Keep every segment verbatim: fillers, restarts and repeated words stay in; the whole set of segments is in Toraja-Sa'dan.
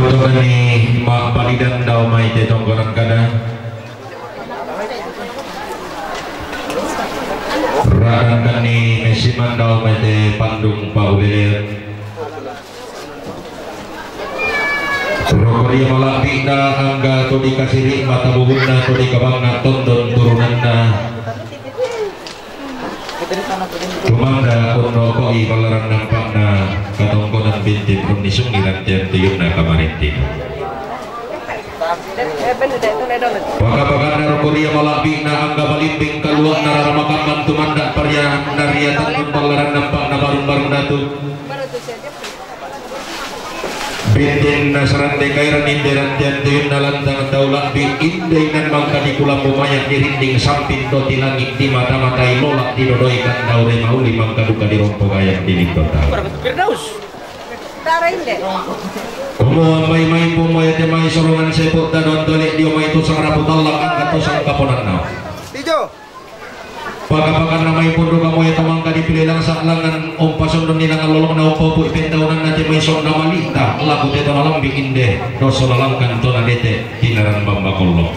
Tokani ma palidan dau mai te tongkonan kada. Radan kani mesiman dau mai te pandung pa ubelean. Rokoria malapina angga to dikasiri mata bubunna to dikabangna tondon turunanna. Tumanda unno koi balaran nampakna katongkonan bintin unni sungiran tian tuyunna kamarintin. Pakapakanna rokoria malapina angga balimbing kaluakna rara makamman tumanda paria nariatan balaran nampakna barung-barung datu. Bintin nasarande kairan inde rantian tuyunna lantang tau labbi inde inan mangka di kulambu maya di rinding samping doti langit di mata-matai lola di dodoi kandau rema uli mangka duka di rompo gayang di lindo tau. Firdaus. Tara inde. Komo ambai mai pomo ete mai sorongan sepo dadon tole dio mai tusang rapu talak angkat tusang kaponanna. Ijo. Pakapakanna mai pondok kamoe tamangka dipilih langsa langan ompasondon ni langan lolokna ompaupu ipendaunanna te mai sonna malita laku te tona lambi inde doso lalangkan tona dete tinaran bamba kollo.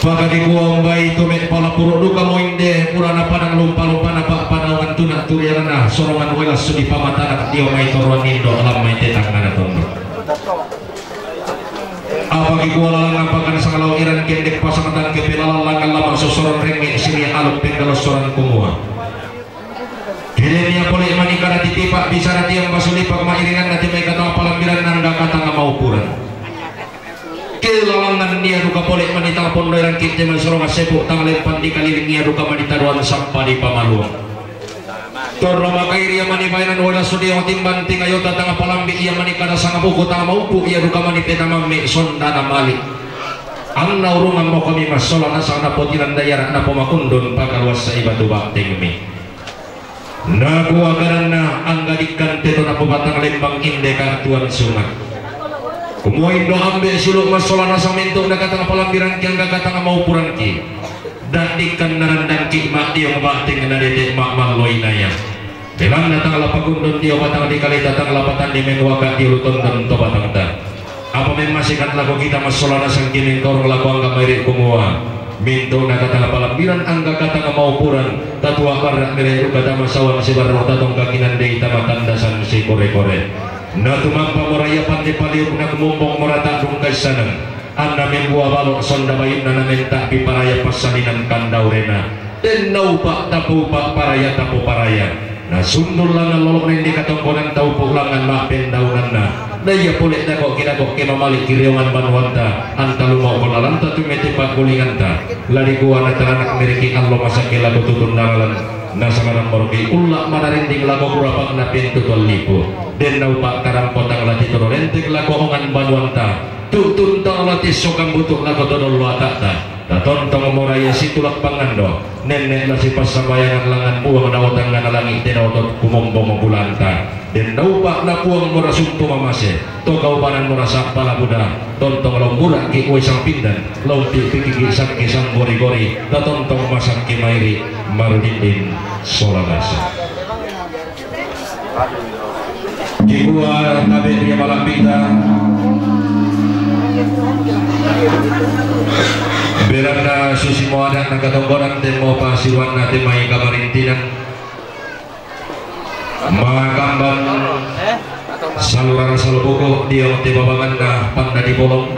Paka dikua umbai tume pala puru duka mo inde purana padang lumpa-lumpana pa panaungan tuna turiarana sorongan welas sudi pamatanak dio mai toruan indo alam mai tetang nana tondo. Apagi kuala langan pakan sangalau iran kendek pasang tangke pelalan langan lama sosoron renge sini aluk penggalos soran kumua. Kini nia pole manikara titipak bisa ratiang basulipak mairingan nati mai kata palambiran nanda kata ngamaupuran. Kelalangan nia duka pole manitang pondo iran kite mai soronga sepu tang lempan di kaliling nia duka manitaruan sampa di pamaluang. Torro makairi ia mani bainan wala sudi ong timban tinga yota tanga palambi ia mani kada sanga buku tanga maupu ia duka mani peta mami sondana mali. Anna urungan mo kami masola nasang napo tinan dayara napo makundun pakaluasa ibatu bakting mi. Naku akaranna anggadikkan teto napo batang lembang inde ka tuan sunga. Kumua indo ambe silu masola nasang mintu nakatanga palambiran ki angga katanga maupuran ki. Dadikkan narandangki ma dio bateng nadede ma malloi naya. Belanna tang lapakundun dio batang di kalita tang lapatan di menguaka dio lutondon to batangta. Apa memmasikan lako kita massola nasang ki mengkorong lako angga mairi kumua. Mintu nakatanga palambiran angga katanga maupuran tatua barra meleru kata masawang sibarro tatongka kinandei tamatandasan si kore-kore. Natumampa moraya pande paliuk nak mumbong morata dungkai sanang. Anna mengua balok sonda bayunna namenta piparaya passalinan kandaurena. Denna upa tapu upa paraya tapu paraya. Na sundul langan lolok nende katongkonan taupu langan ma pendaunanna. Na ia pole dako kidako ke mamalik kiriongan banuanta. Anta lumo kolalanta tumete pakulinganta. Lari kuana taranak meriki allo masake lagu tutun dalalan. Na sangaran moroki ulla manarinding lagu kurapakna pintu tollipu. Denna upa karampotang lati toro rentek lagu ongan banuanta. Tu'tun tang lati sokang butuk lako todollo ata'ta. Tatontong moraya situlak pangando. Nenne' la sipassambayangan langan puang daotang ngana langi' te daotot kumombong bulanta. Den daupa' na puang mora sumpu mamase. To kaupanan mora sa'pala buda. Tontong la umbura'ki' uwai sampindan. La umpi'pikiki' sakke sanggori-gori. Tatontong masakke mairi' marudindin sola nasa. Dikua tabe' ri mala'bita. Belanna susi mo ada' na katongkonan temmo pasiruanna te mai kamarintinan. Makamban salurara salobuku dio te babanganna panna di bolong.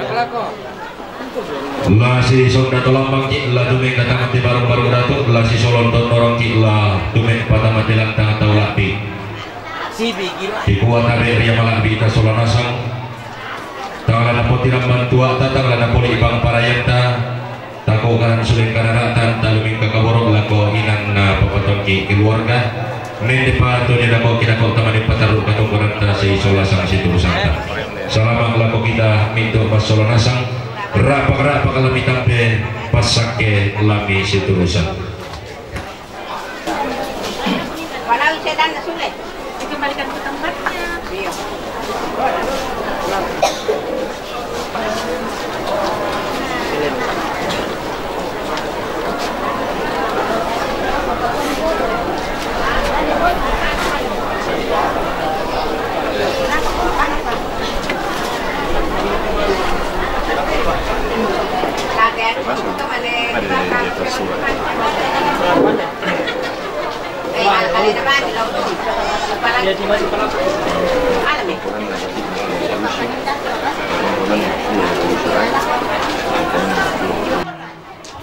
La sisonda to lambangki', la tumengka tama te barung-barung datu', la sisolon to norongki', la tumempa tama te lantang tau la'bi'. Dikua tabe' ri mala'bita sola nasang. Tang la napotiramban tua'ta, tang la napoli' pangparayanta. Tako kanan suleng kanara'tan, talumengka kaboro' lako inang na papatongki' keluarga. Nendepa to nidako kinako tamane patarru' katongkonanta sisola sang siturusanta. Salama' lako kita mintu' massola nasang. Ra'pak-ra'pak lami tampe, passakke lami siturusan. Walau setan sule. Dikembalikan ke tempatnya. Iya.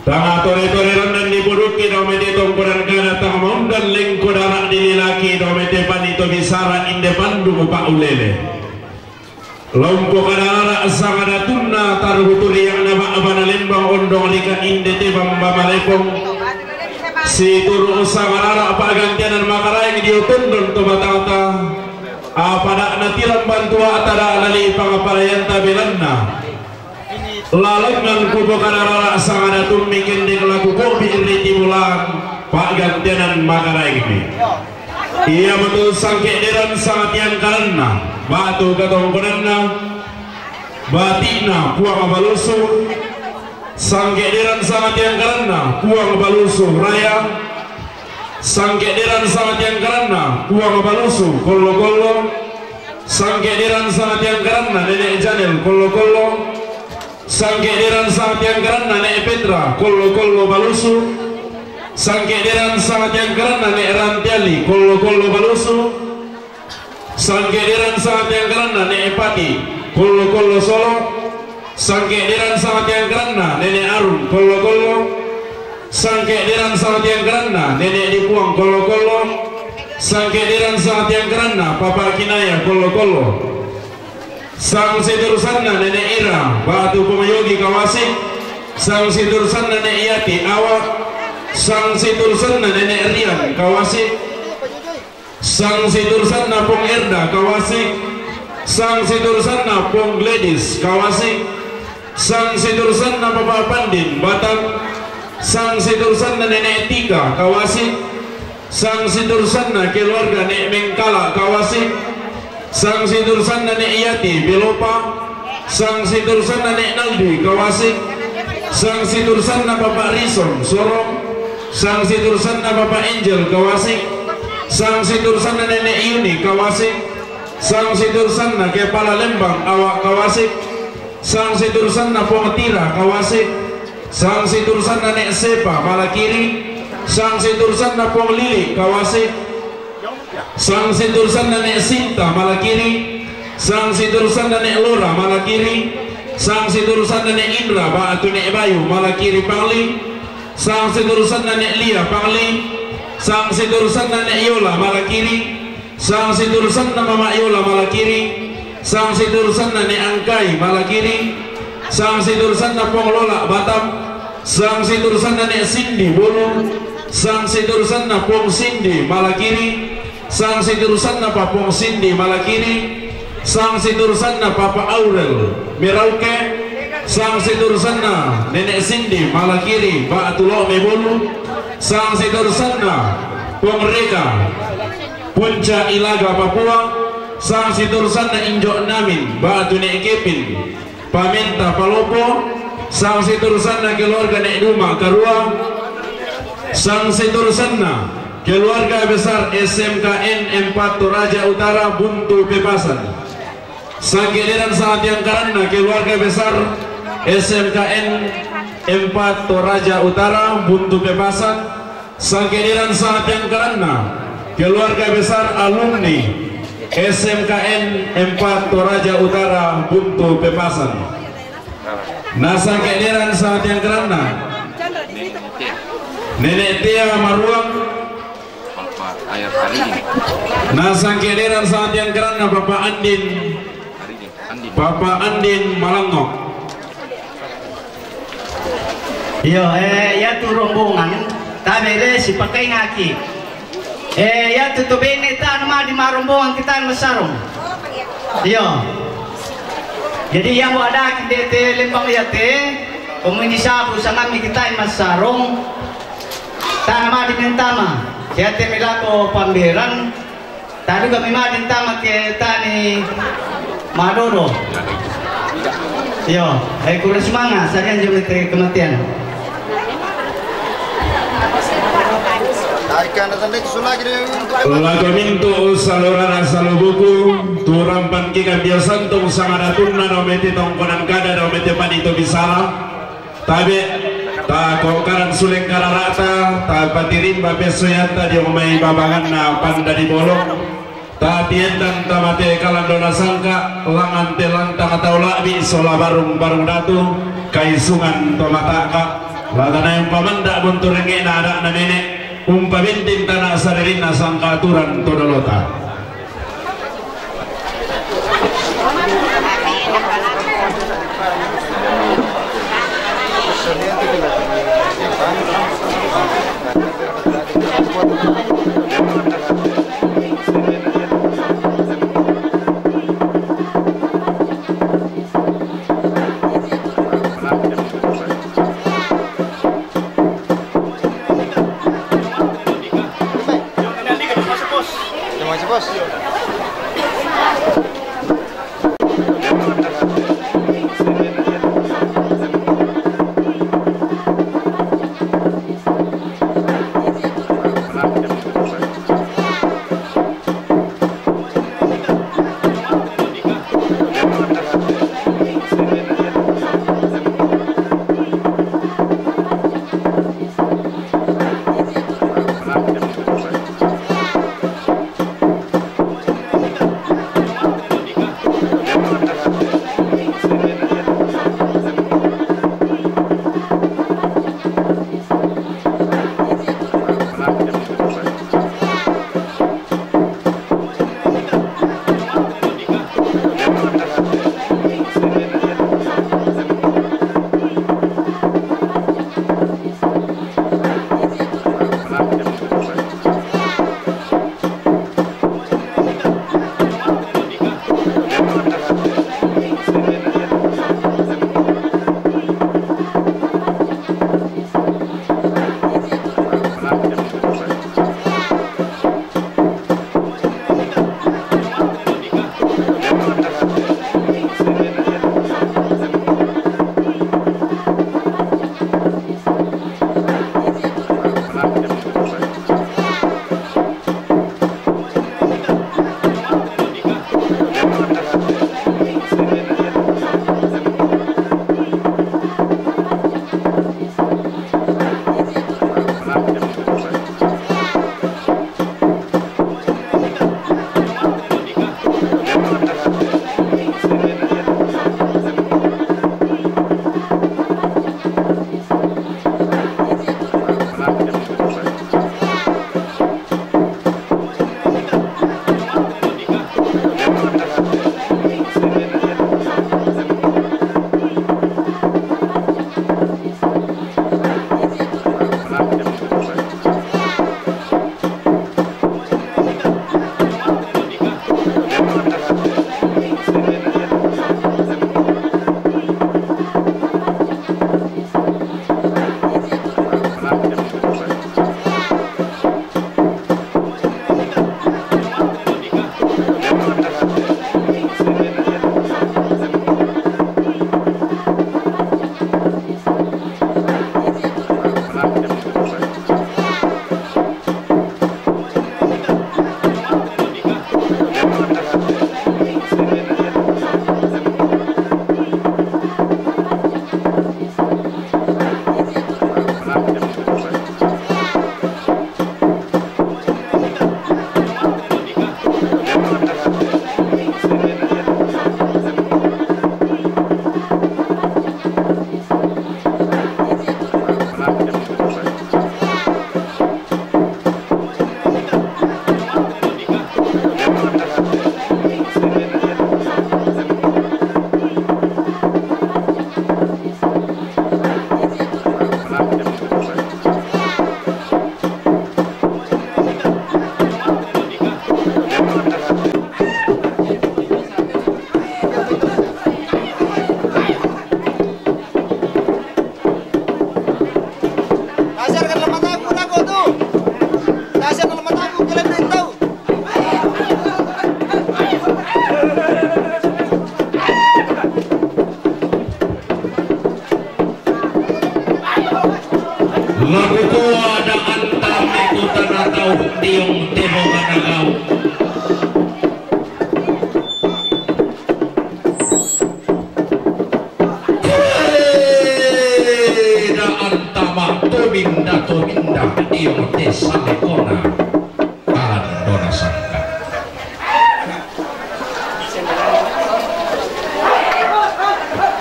Tanga tore-tore randan di puduki dao mete tongkonan gana tanga maundan lengko dara di lilaki dao mete pani to bisara inde pandu pa'ulele. Lompo kadarara sangadatunna taruhuturi yang nama abana lembang ondong rika inde te bamba malepong. Situru sanggarara pagantianan makaraeng diotondon to batata. Apada natilang bantua tada lali pangaparayan tabelanna. Lalengan kubo kadarara sangadatun mikendek laku kopi riti bulan pagantianan makaraeng mi. Ia betul sangke deran sangatiang karanna batu katongkonanna. Batikna puang balusu. Sangke deran sangatiang karanna puang balusu raya. Sangke deran sangatiang karanna puang balusu kollo-kollo. Sangke deran sangatiang karanna nenek Janel kollo-kollo. Sangke deran sangatiang karanna nenek Petra kollo-kollo balusu. Sangke deran sangatiang karanna nenek Rantiali kollo-kollo balusu. Sangke deran sangatiang karanna nenek Pati kollo-kollo solo. Sangke deran sangatiang karanna nenek Arun kollo-kollo. Sangke deran sangatiang karanna nenek Dipuang kollo-kollo. Sangke deran sangatiang karanna papa Kinaya kollo-kollo. Sang siturusanna nenek Ira batu pemayogi kawasik. Sang siturusanna nenek Yati awak. Sang siturusanna nenek Rian kawasik. Sang siturusanna pong Erda kawasik. Sang siturusanna pong Gladys kawasik. Sang siturusanna papa Pandin Batam. Sang siturusanna nenek Tika kawasik. Sang siturusanna keluarga nek Mengkala kawasik. Sang siturusanna nek Yati Belopa. Sang siturusanna nek Naldi kawasik. Sang siturusanna papa Rison Sorong. Sang siturusanna papa Angel kawasik. Sang siturusanna nenek Yuni kawasik. Sang siturusanna kepala lembang awak kawasik. Sang siturusanna pong Tira kawasik. Sang siturusanna nek Sepa malakiri. Sang siturusanna pong Lili kawasik. Sang siturusanna nek Sinta malakiri. Sang siturusanna nek Lora malakiri. Sang siturusanna nek Indra batu nek Bayu malakiri pangli. Sang siturusanna nek Lia pangli. Sang siturusanna nek Yola malakiri. Sang siturusanna mama Yola malakiri. Sang siturusanna nek Angkai malakiri. Sang siturusanna pong Lola Batam. Sang siturusanna nek Sindi Bolu. Sang siturusanna pong Sindi malakiri. Sang siturusanna papong Sindi malakiri. Sang siturusanna papa Aurel Merauke. Sang siturusanna nenek Sindi malakiri batu lo mebolu. Sang siturusanna pong Reka Punca Ilaga Papua. Sang siturusanna injo namin batu nek Kepin Pamenta Palopo. Sang siturusanna keluarga nek Duma Karua. Sang siturusanna keluarga besar S M K N empat Toraja Utara Buntu Pepasan. Sangke deran sangatiang karanna keluarga besar S M K N empat Toraja Utara Buntu Pepasan. Sangke deran sangatiang karanna keluarga besar alumni S M K N empat Toraja Utara Buntu Pepasan. Na sangke deran sangatiang karanna Nenek Tia Maruang. Na sangke deran sangatiang karanna Papa Andin. Papa Andin Malango. Iyo, eh, iyatu rombongan tabere sipakaingaki. Eh, iyatu to bene tana ma di marombongan kita masarong. Iyo. Jadi yang ada kita te lembang iyate, komuni sabu sangami kita masarong. Tana ma di mentama, iyate melako pamberan. Tadu kami madin tama ke tani madodo. Iyo, eh, kurang semangat, saya juga te kematian. Lako mintu salorana salobuku, turampan kika biasantung sangadatunna dao mete tongkonan kada dao mete panito bisara. Tabe. Takokaran suleng karara'ta, tapatirimba pessoyanta dio mai babanganna panda di bolong, tapiendan tamate kalandona sangka, langan te lantang tau la'bi sola barung-barung datu, kaisungan to mata'ka, latanae umpamanda buntu rengnge'na ada'na nene', umpabinting tana saririnna sangka aturan to dolota.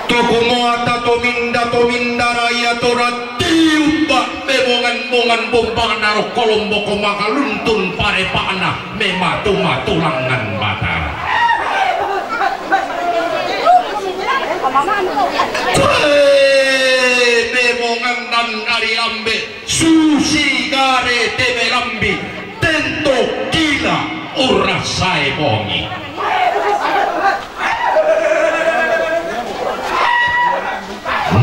Tuku moa ta tominda-tominda raya to ra tiumba, memongan-mongan bombana ro kolombok, makaluntun parepakna, mematu-matu langngan Batara. Hei, memongan nan ari ambe, susi gare te melambi, tento kila urasa e bongi.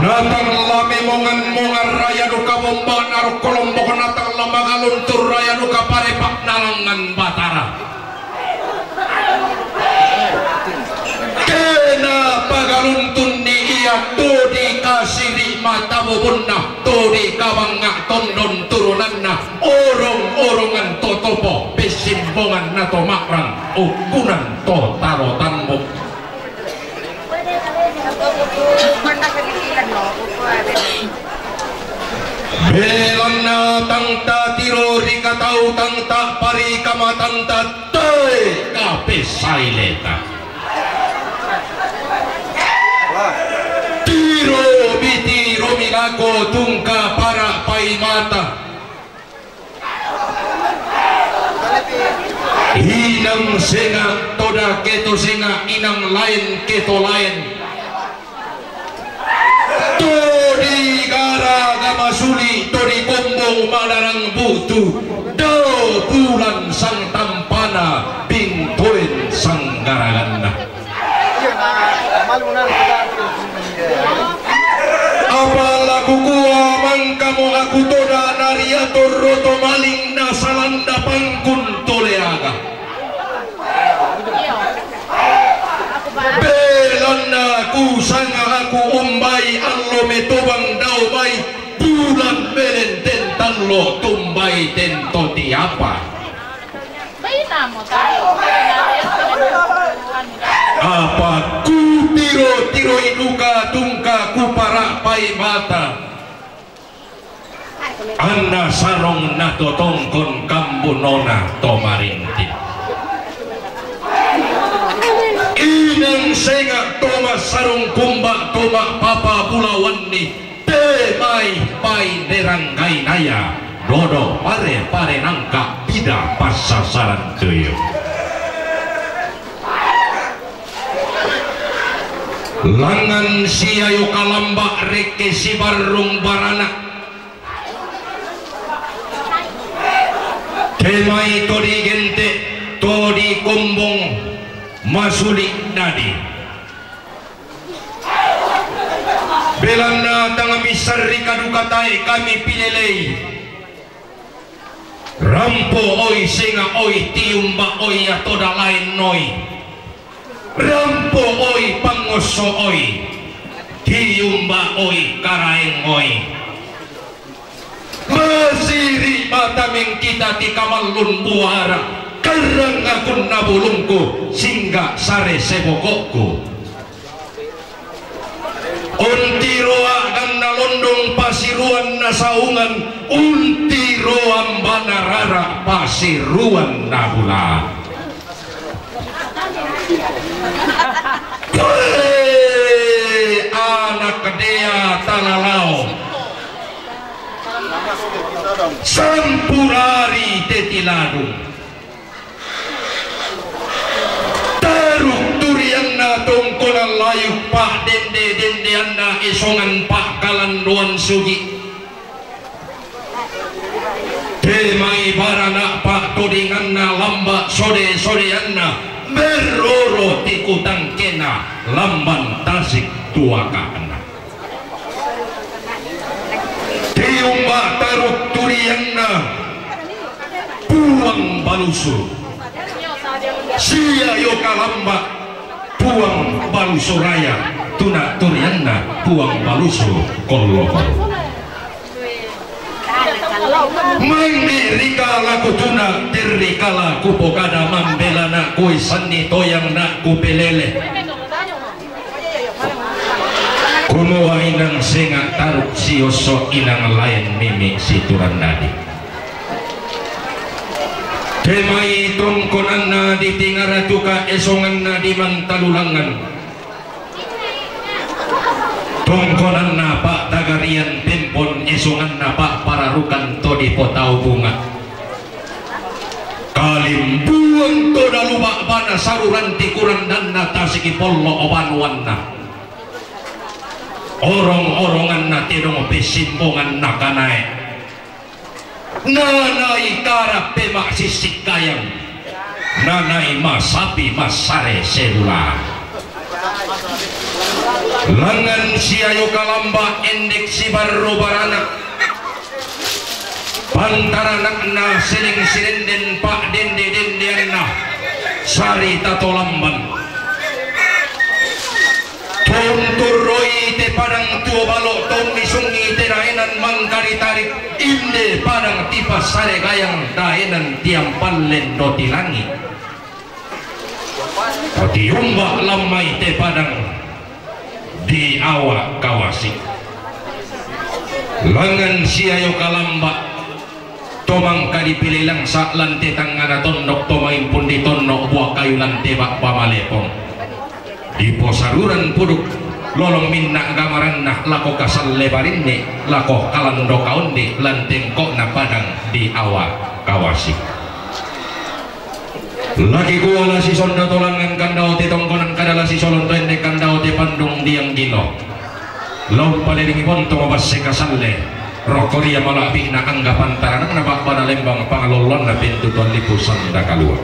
Natang la memongan-mongan raya duka bombana ro kolombok, natang la magaluntun raya duka parepakna langngan Batara. Kena pagaluntun ni ia to di kasiri mata bobonna, to di kabanga tondon turunanna, orong-orongan totopo pesimbongan na to makrang, ukunan to taro tambuk. Belanna tangta tiro rikatau tangta parikamatanta tae kapesaileta. Tiro bitiro milako tungka para paimata. Inang senga toda keto senga, inang laen keto laen. To di gara gama suli, to di kombong malarang butu, dao bulan sang tampana, bingtoen sang garaganna. Apa la kukua mangkamo aku toda nariator roto maling na salanda pangkun toleaga. Belanna kusanga aku umbai allo metobang dao bai bulan belen tentan lo tumbai tento tiapa. Apa kutiro-tiroi duka tungka kuparapai mata. Anna sarong na to tongkon kambunona to marinti. Inang senga toma sarong kumba toma papa bulawanni. Te mai pai neranggainaya, dodo pare-pare nangka pida passasaran tuyu. Langan siayo kalamba rekke sibarrung barana. Te mai to di gente, to di kombong masuli nadi. Belanna tang missarri kadukatae kami pilelei. Rampo oi senga oi tiumba oi atoda laen noi. Rampo oi pangosso oi tiumba oi karaeng oi. Masiri mata mengkita ti kamallun buara, karrang akunna bulungku, singga sare sebokokku. Ontiroa ganna londong pasiruan na saungan, untiroan bana rara pasiruan na bulan. Hei, anak dea talalao. Sampurari tetiladung. Taruk turianna tongkonan layuk, pa'dende-dendeanna esongan pa'kalandoan sugi. Te mai barana pa'todinganna lamba sode-sodeanna, merroro tikutangkena lamban tasik tuaka'na. Tiumba taruk turianna Puang Balusu. Sia io kalamba Puang Balusu Raya, tuna turianna Puang Balusu Kollo-kollo. Mangdi rikala kutuna, terrikala kupokada mambela na kuissanni toyang na kupelele. Kumua inang senga taruk siosso inang laen mimi siturannadi. Temai tongkonanna di Tingara Tuka, esonganna di Mantalulangan. Tongkonanna Pa'tagarian Pempon, esonganna Pa'pararukan to dipotau bunga. Kalimbuang to dalu ba'bana saruran ti kurandanna tasiki pollo banuanna. Orong-oronganna tedong pessimbongan nakanae. Nanai karappe ma'sissi kayang, nanai masapi massare selula. Langngan siayo kalamba endek sibarro barana, pantaranakna seleng sirenden pa'dende-dendeanna sarita tolamban. Tonturroi te padang tuo balo, tommi sungi te daenan mangkari-tari, inde padang tipassare gayang daenan tiampallen doti langi. Tiumba lammai te padang di awa kawasi. Langngan siayo kalamba, to mangka dipilelangsa lante tangngana tondok, to maimpun di tonno bua kayu lante ba'ba malepong. Diposaruran puduk lolong minna gamaranna lako kasalle barinni, lako kalando kaunni lantengko'na padang di awa kawasi. Laki kua la sisondo tolangan kandao te tongkonan kada la sisolon to ende kandao te pandung diang gilo. Lau palelingi bonto mabasse kasalle. Rokko ria mala'bi'na anggapan taranakna ba'bana lembang pangalolloanna pintu tuan lipu sanda kalua.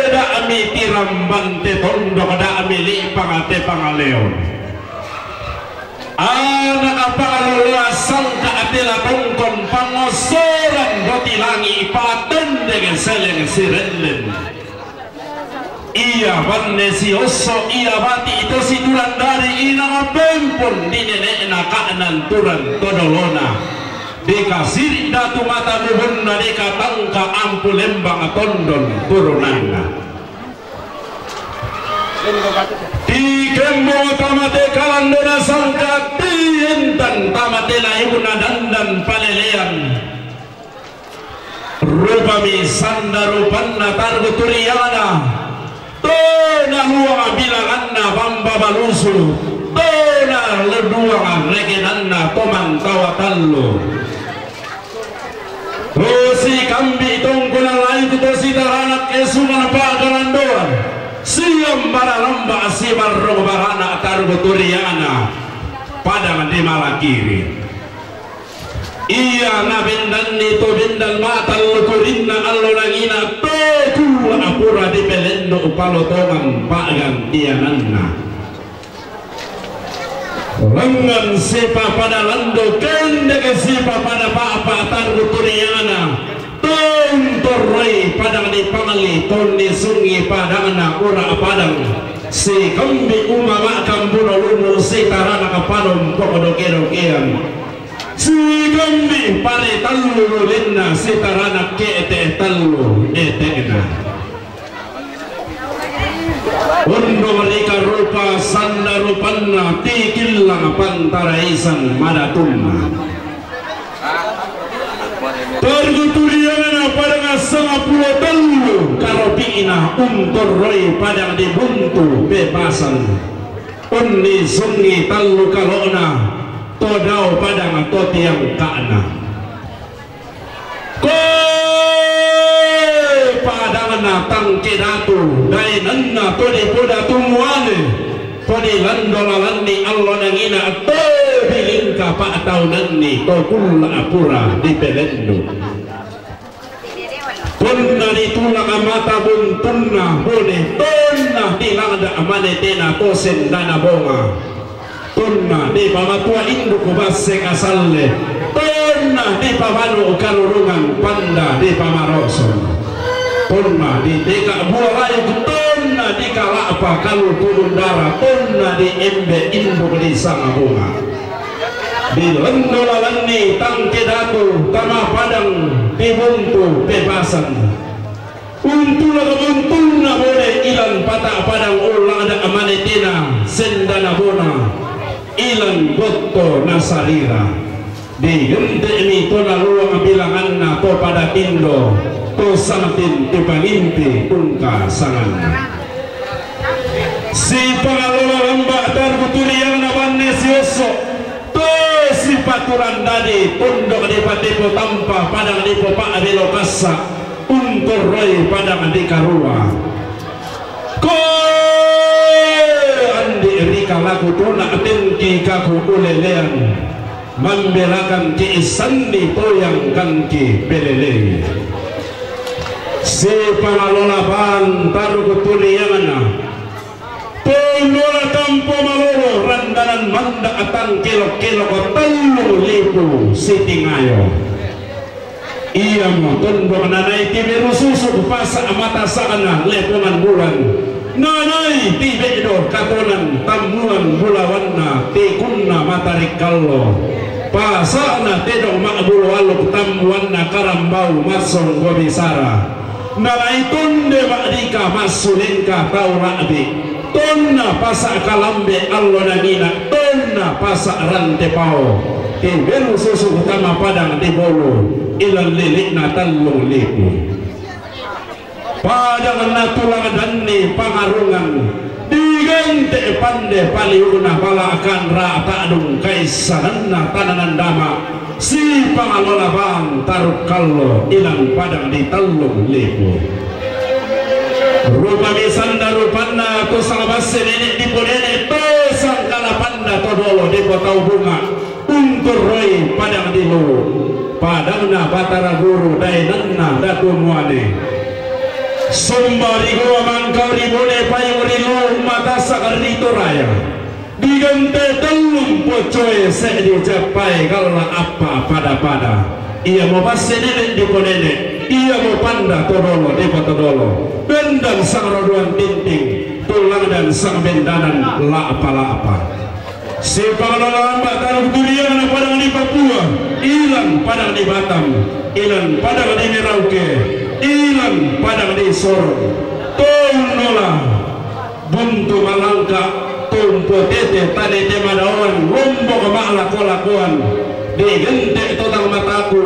Da'mi tirambante tondok, da'mi li'pang te pangaleon. Ana' apa' lola sangka' atela tongkon pangosoran roti langi' patendeng seleng sirenden. Iya banne siosso, iya bati' to siturang dari inang pempon di nene'na ka'nan turang to dolona. Dikasiri' datu mata bubunna, dikatangka ampu lembang tondon turunanna. Tikemmo tamate kalandona sangka' tientan tamate layuna dandan palelean. Rupami sanda rupanna targu turiana, tona luang bilanganna bamba balusu, tona luang rekenanna to mantawa tallu. Tosi kambi tongkonan lain tu tosi taranak esungan pagalandoan, siam bararamba sibarrong barana targu turiana padang di malakiri. Iya nabendanni to bendan ma'tallu kurinna allo nangina to kula apura dipelenno palotongan pa'gantiananna. Lengngan sipapada lando kendek sipapada pa'pa tarru turiana, tontorroi padang di pangalli tonni sungi padangna ura padang, sikambi umama kambuno lumu sitarana kapanompo doke-dokean. Sikambi pare tallu lulinna sitarana ke'te tallu ete'na. Ondo rikarupa sanda rupanna tikillang pantaraisan madatunna. Targuturiana padang sangpulo tallu karopi'na untorroi padang di buntu bebasan. Unni sungi tallu kalo'na to dao padang to tiangka'na. Koe padangna tangke datu, daenanna to dipodatu muane, to dilando lalanni allo nangina to bilingka pa'taunanni to kulla apura dipelennu. Tonna ditulak mata buntunna bone, tonna dilangda manetena to sendana bonga. Tonna dipamatua induk basse kasalle, tonna dipamanu karurungan panda dipamaroso. Tonna diteka bua layuk, tonna dikala'pa kalu pudundara, tonna diembe induk di sanga bunga. Dilendo lalanni tangke datu tama padang di buntu pepasan. Untulak buntunna bone ilan pata padang ullada manetena sendana bona. Ilan botto nasarira. Digente' mi to naluang bilanganna to pada tindo, to sangtin ti panginti tungka sanganna. Sipangalola lamba' tarukku tu riangna banne siosso', to sipaturan dadi tondok dipateppo tampa padang dipopa'belo kassa', untorroi padang dikarua. Koe andi' rika laku tona' tengki kaku ulelean, mambelakan ki issanni toyang kan ki pelelei. Sipangalola bang tarukku tu riangna, ponnola tampo malolo randanan manda' tang kelok-kelok tellung lipu sitingayo. Iamo tondok nanai tiberu susuk pasa' matasa'na lepongan bulan, nanai tibe'do katonan tammuan bulawanna tikunna matarikallo, pasa'na tedong ma'bulu aluk tammuanna karambau massonggo bisara, nanai tonde ma'dika massulengka tau la'bi. Tonna pasa' kalambe allo nangina, tonna pasa' rante pao. Tiberu susuk tama padang di bolu, ilan lili'na tellung lipu. Padang natulang danni pangarungan, digente' pande paliu'na bala' kanra ta'dung kaissananna tananan dama'. Sipangalola bang tarukkallo ilan padang di tellung lipu. Rupami sanda rupanna to sangbasse nene' diponene' to sangkala panda to dolo dipotau bunga', unturroi padang di lu, padangna Batara Guru daenanna Datu Muane. Somba ri goa mangkau ri bone payung ri lu matasa' ri Toraya. Digente' tellung pocoe se'di jappae galla' appa pada-pada. Iamo basse nene' diponene', iamo panda todolo dipotodolo. Bendang sang rodoan tinting, tulang dan sang bendanan la'pa-la'pa. Sipangalola lamba' tarukku tu riangna padang di Papua, ilan padang di Batam, ilan padang di Merauke, ilan padang di Sorong. Tonnola buntu malangka, tumpo tete, tane te madaoan, lombok ma'lako-lakoan, digente' to tang mataku,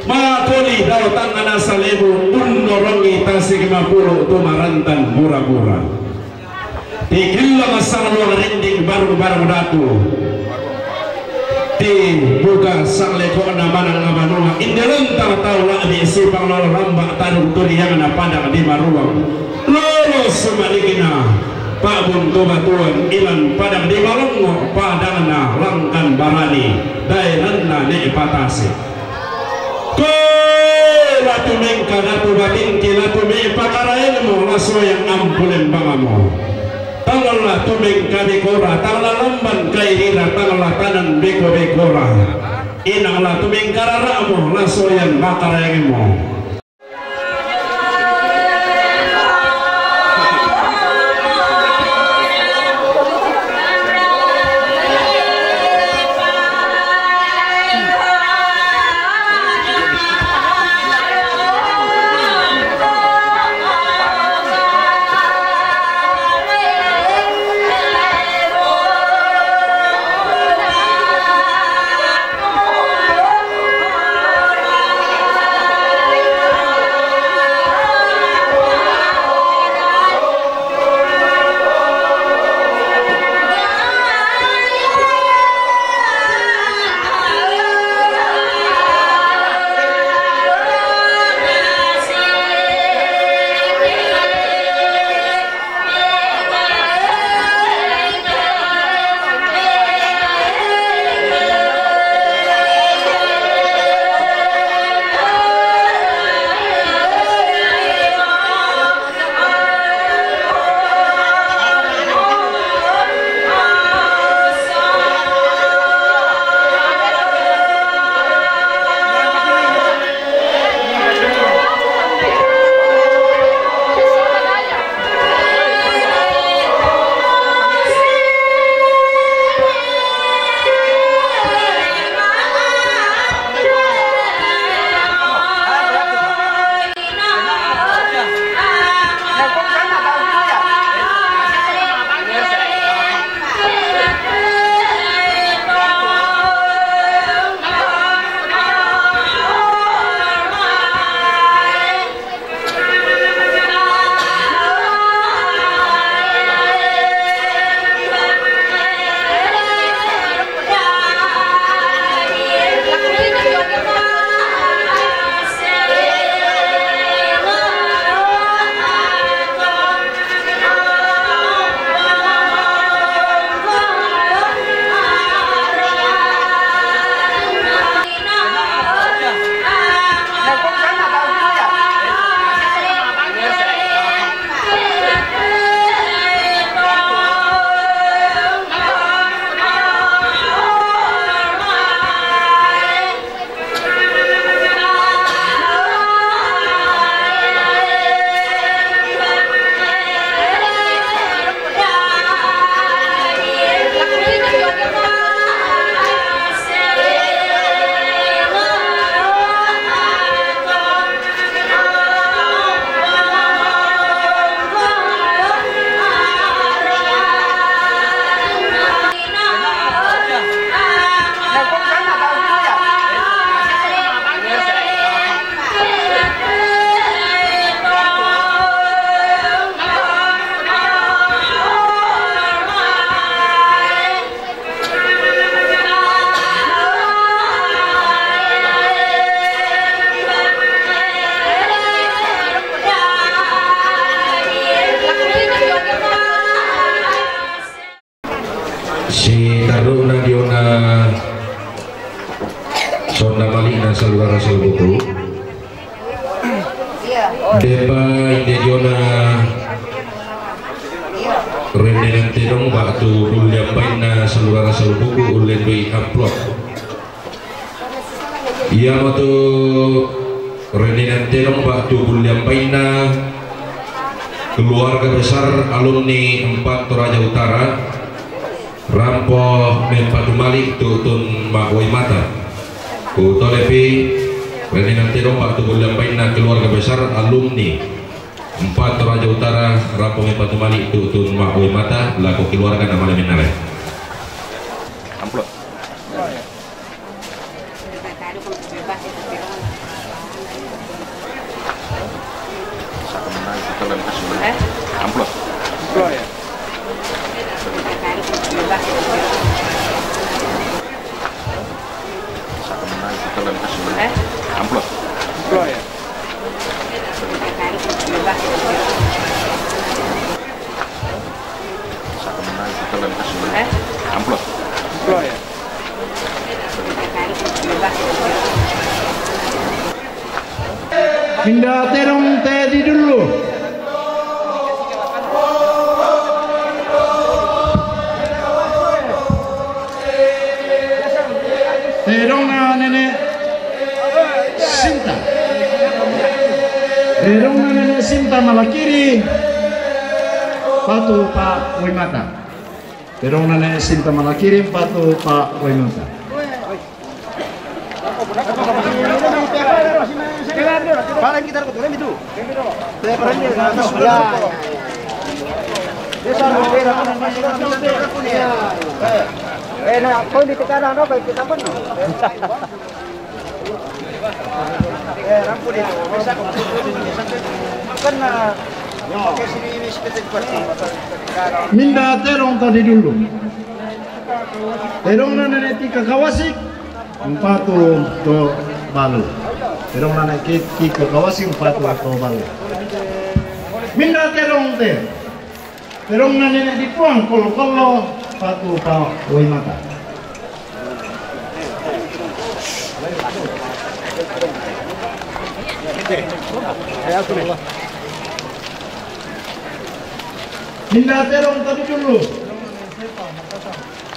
makoli dao tang ana salebu, unnorongi tasik mapulu' tu marantan bura-bura. Tikillang sang luang rinding barung-barung datu. Tibuka sang leko'na manang abanua, inde lontang tau la'bi sipangalola lamba' tarukku tu riangna padang di Maruang. Lolo sumalikna pa'buntu batuan ilan padang di Malongo, padangna Langkan Barani, daenanna Ne' Patase. Koe la tumengka datu batingki, la tume'pa karaengmu, la soyang ampu lembangmu. Tang la tumengka bekora, tang la lamban kairira, tang la tanan beko-bekora. Inang la tumengka rara'mu, la soyang makaraengmu. Tonda mali'na saluhara saluhutku. De'pa inde diona rendenan tedong ba'tu bulle ambainna saluhara saluhutku ullendu'i amplop. Iyamoto rendenan tedong ba'tu bulle ambainna keluarga besar alumni Empat Toraja Utara. Rampo mempatu mali' tu'tun ma'uwai mata. Kutolepi, rendenan tedong ba'tu bulle ambainna keluarga besar alumni Empat Toraja Utara, rampo mempatu mali' tu'tun ma'uwai mata, lako keluarga na male mennalai. Amplop. Amplop. Amplop. Amplop. Minda tedong te di dulu. Tedongna Nenek Sinta. Tedongna Nenek Sinta mala kiri. Patu pa'uwai mata. Tedongna Nenek Sinta mala kiri, patu pa'uwai mata. Paling kita dapat orang itu. Saya pernah dia sudah. Dia selalu beda. Eh, nah, kau di tekanan apa kita pun? Minda tedong tadi dulu. Tedongna Nenek Tika Kawasik, mpatu to balu. Tedongna Nenek Tika Kawasik, mpatu to balu. Minda tedong te. Tedongna Nenek Dipuang Kollo-kollo, mpatu pa'uwai mata. Minda tedong tadi dulu.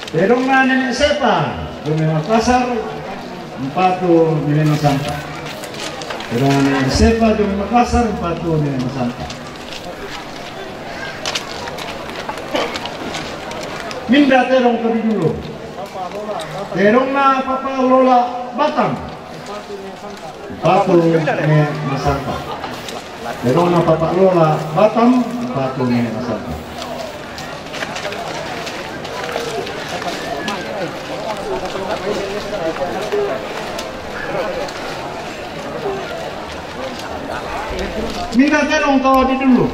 Tedongna Nenek Sepa, Jomai Makassar, mpatu Nenek Masanta. Tedongna Nenek Sepa, Jomai Makassar, mpatu Nenek Masanta. Minda tedong tadi dulu. Tedongna Papa Lola Batam. Mpatu Nenek Masanta. Tedongna Papa Lola Batam, mpatu Nenek Masanta. Minda tedong tau di dulu.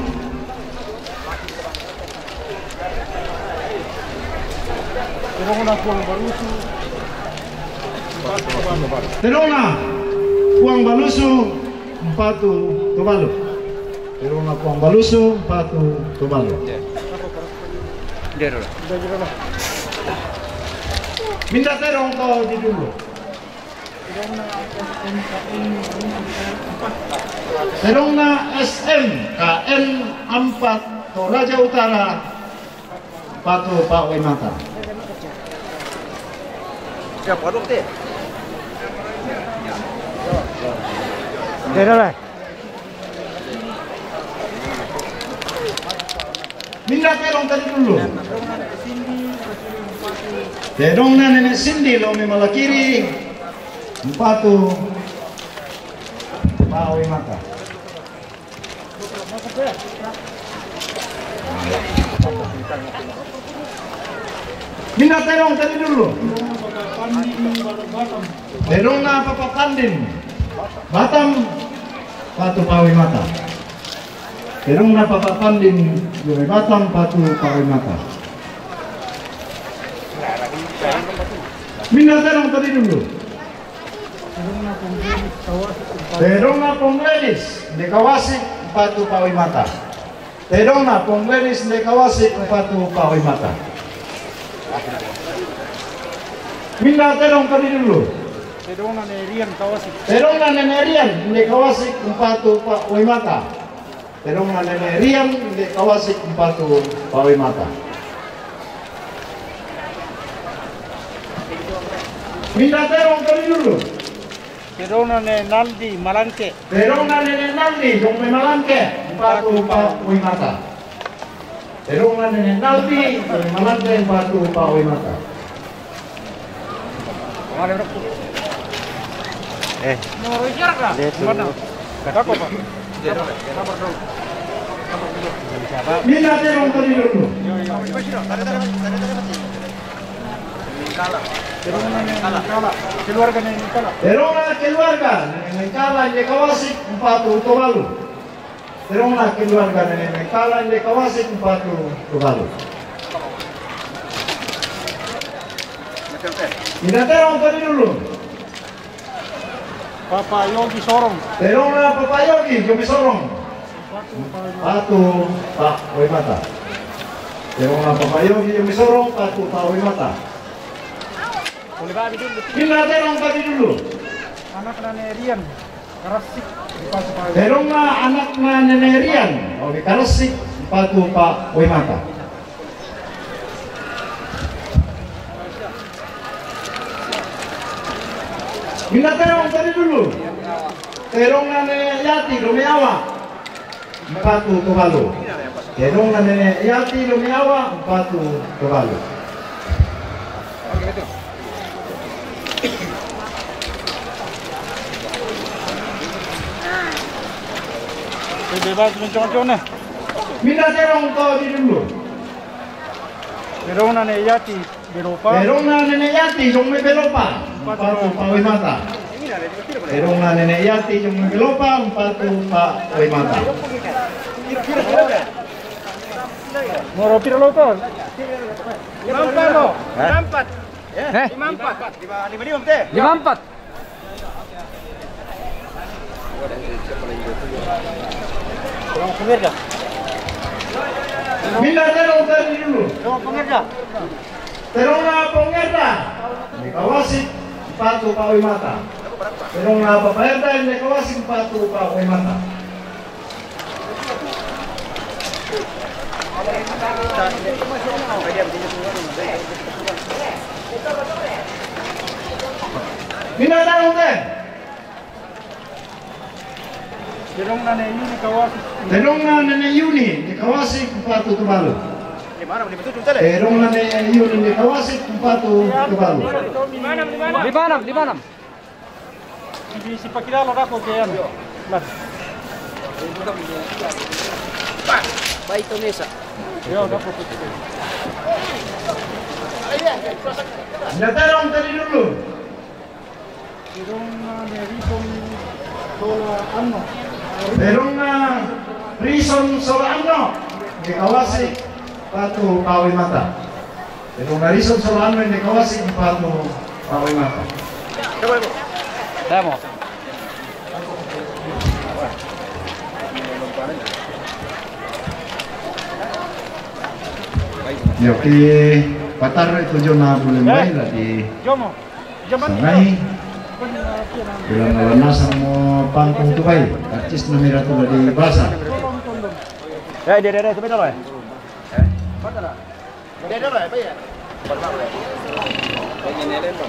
Tedongna Puang Balusu, mpatu to balu. Tedongna Puang Balusu, mpatu to balu. Minda tedong tau di dulu. Tedongna S M K N empat Toraja Utara, mpatu pa'uwai mata. Minda tedong tadi dulu. Tedongna Nenek Sindi, Lomi mala kiri, mpatu pa'uwai mata. Minda tedong tadi dulu. Tedongna Papa Pandin Batam, mpatu pa'uwai mata. Tedongna Papa Pandin Jomai Batam, mpatu pa'uwai mata. Minda tedong tadi dulu. Tedongna Pong Lelis Dekawasik, mpatu pa'uwai mata. Tedongna Pong Lelis Dekawasik, mpatu pa'uwai mata. Minda tedong tadi dulu. Tedong na ne Rian Kawasik. Tedong na ne Rian, nde Kawasik, mpatu pa Oimata. Tedong na ne Rian, nde Kawasik, mpatu pa Oimata. Minda tedong tadi dulu. Tedong na ne Naldi Malangke. Tedong na ne Naldi, jong me Malangke, mpatu pa Oimata. Tedong na ne Naldi, jong me Malangke, mpatu pa Oimata. Eh. Dia tu. Minda tedong tadi dulu. Tedong na ne Mengkala. Keluarga ne Mengkala. Tedong na keluarga ne Mengkala, nde Kawasik, mpatu Tobalu. Tedong na keluarga ne Mengkala, nde Kawasik, mpatu Tobalu. Minda tedong tadi dulu. Papa Yogi Sorong. Tedong na Papa Yogi, Yogi Sorong. Mpatu pa Oimata. Tedong na Papa Yogi, Yogi Sorong, mpatu pa Oimata. Minda tedong tadi dulu. Anak na ne Rian Kawasik, mpatu pa Oimata. Tedong na anak na ne Rian, Obi Kawasik, mpatu pa Oimata. Minda tedong tadi dulu. Tedong na ne Yati, Romeawa, mpatu Tobalu. Tedong na ne Yati, Romeawa, mpatu Tobalu. Bebas mencong-cong na. Minda tedong tadi dulu. Tedong na ne Yati Belopa. Tedong na ne Yati, jong me Belopa. Mpatu pa Oimata. Tedong na ne Yati, jong me Belopa, mpatu pa Oimata. Moro pira lo to? Lima empat lo. Hah? Lima empat. Eh? Lima empat. Lima, lima, lima, te. Lima empat. Minda tedong tadi dulu. Tedong na Pongerda. Nde Kawasik, mpatu pa Oimata. Tedong na Papa Erda, nde Kawasik, mpatu pa Oimata. Minda tedong te. Tedong na ne Yuni Kawasik. Tedong na ne Yuni, nde Kawasik, mpatu Tobalu. Tedong na ne Yuni, nde Kawasik, mpatu Tobalu. Lima enam, lima enam. Di si pakilalo dako ke yan. Mar. Bai to mesa. Yo, dako ke. Minda tedong tadi dulu. Tedong na ne Rison Sola Anno. Tedong na Rison Sola Anno, nde Kawasik, mpatu pa Oimata. Tedong na Rison Sola Anno, nde Kawasik, mpatu pa Oimata. Damo. Yo, ki patar itu jona bulan bai la di Sangai. Bilang ala nasa mo pangkung Tubai, karcis na mera tu la di basa. Eh, dia, dia, dia, tu beda lo, eh.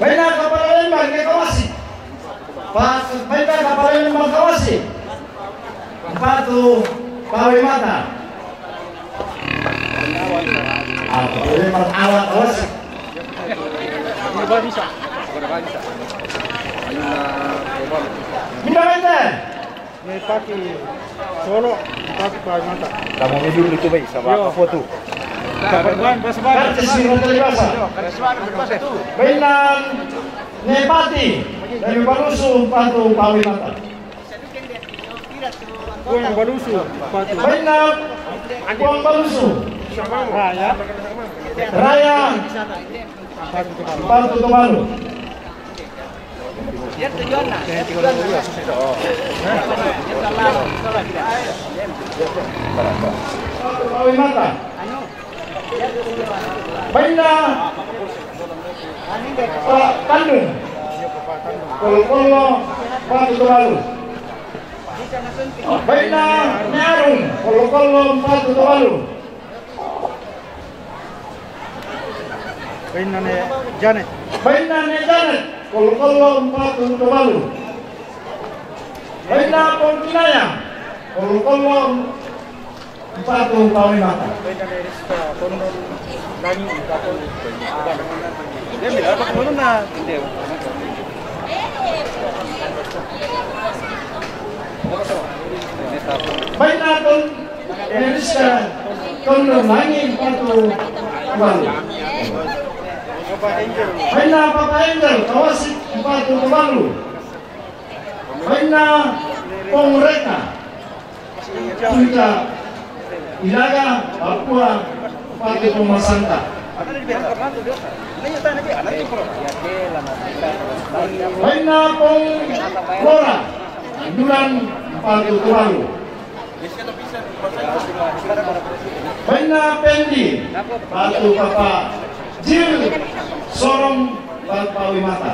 Baina kapala lemba nde Kawasik. Pas, baina kapala lemba Kawasik. Mpatu pa Oimata. Ah, kapala lemba awak Kawasik. Minda mente. Nepati Solo, nepati pa Oimata. Tamo mi dulu itu, bai, sama apa tu? Karcis ni rota di basa. Baina nepati, di Balusu, mpatu pa Oimata. Kuang Balusu, mpatu. Baina Kuang Balusu. Raya. Raya. Mpatu Tobalu. Oimata. Baina pa Tandung. Kolo-kolo, mpatu tolu balu. Bainna Ne Arung, kolo-kolo, mpatu tolu balu. Bainna Ne Janet. Bainna Ne Janet, kolo-kolo, mpatu tolu balu. Bainna Pong Kinaya, kolo-kolo, mpatu pawe mata. Bainna Ton Eriska Tondon Langi, mpatu tolu balu. Bainna Papa Angel Kawasik, mpatu tolu balu. Bainna Pong Reka Puncak Ilaga, Papua, mpatu pong masanta. Bainna Pong Lora Dulan, mpatu tolu balu. Bainna Pendi, mpatu Papa Jil Sorong, mpatu pawe mata.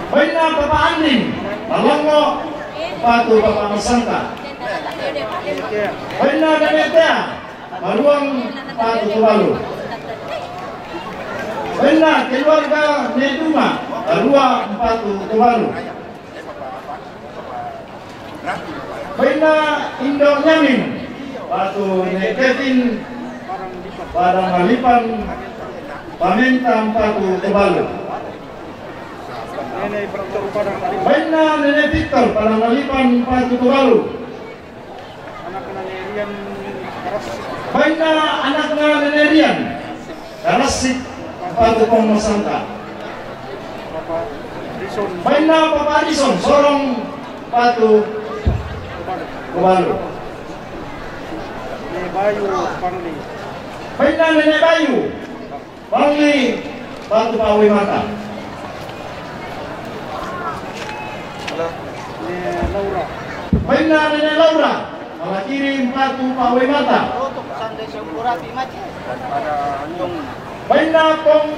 Bainna Papa Andin Malongo, mpatu papa masanta. Bainna Nene Tea Maluang, mpatu tolu balu. Bainna keluarga Ne Duma Maluang, mpatu tolu balu. Bainna Indo Nyamin, mpatu Ne Kevin Padang Malipan, pamenta, mpatu tolu balu. Bainna Nene Victor Padang Malipan, mpatu tolu balu. Bainna anakna Nene Rian Karasik, mpatu pong masanta. Bainna Papa Rison Sorong, mpatu tolu balu. Bainna Nene Bayu Pangli, mpatu pawe mata. Bainna Nene Laura Malakiri, mpatu pawe mata. Bainna Pong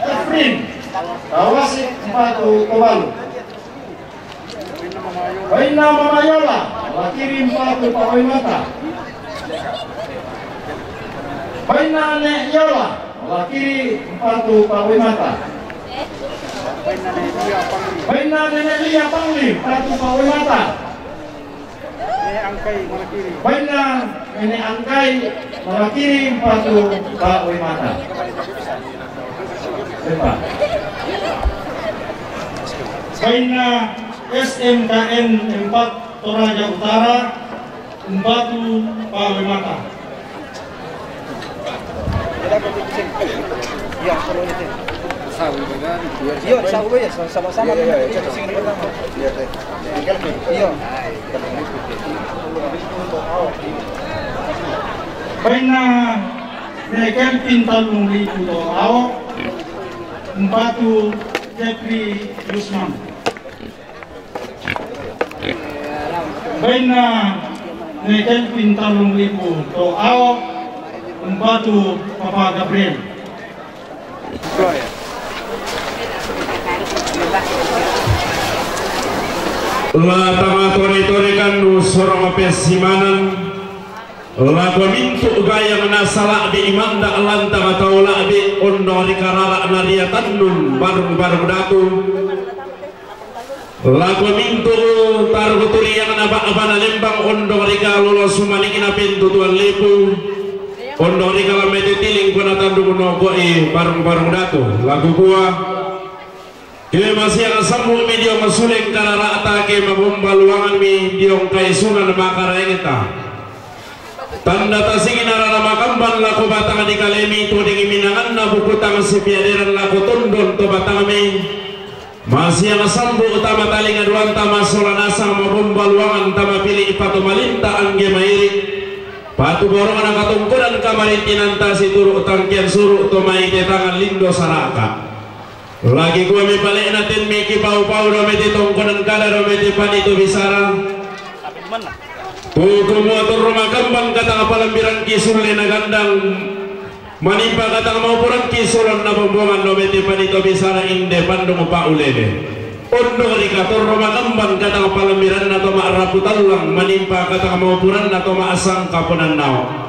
Efrin Kawasik, mpatu tolu balu. Bainna Mama Yola Malakiri, mpatu pawe mata. Bainna Ne Yola Malakiri, mpatu pawe mata. Bainna Nene Lia Pangli, mpatu pawe mata. Bainna Nene Angkai Malakiri, mpatu pawe mata. Bainna S M K N empat Toraja Utara, mpatu pawe mata. Iya, sama-sama. Iya. Bainna Ne Kelvin tellung lipu to Aok, mpatu Jeffrey Yusman. Bainna Ne Kelvin tellung lipu to Aok, mpatu Papa Gabriel. La tama tore-tore kandu sorong pesimanan. Lako mintu gayang nasa la'bi imanda lanta matau la'bi ondong ri karara naria tannun barung-barung datu. Lako mintu targuturiang na ba'bana lembang ondong ri kalolo sumanikna pentutuan lepu. Ondong ri kalamete tiling kuna tandung noko'i barung-barung datu. Laku kua. Ke masiang sambu mi diong suleng karara'ta, ke mabomba luangan mi diong kaisungan makaraengta. Tanda tasingina rara makamban lako batang di kalemi, tuding minanganna bukutang sipiaderan lako tondon to batangmi. Masiang sambu tama talinga duanta masola nasang mabomba luangan tama pili patu malinta angge mairi. Patu borong na katongkonan kamarintinanta situru tangkian suru to maite tangan lindo saraka. Lagi kua mi pale'na temmi kipau-pau do mete tongkonan kada do mete pani to bisara. Tuku mua torro makambang katang palambiran kisulle na gandang. Manimpa katang maupuran ki solan na bombongan do mete panito bisara inde pandung paulele. Ondo di katorro makamban katang palambiran na to ma'rapu tallang, manimpa katang maupuran na to ma'asangka ponannao.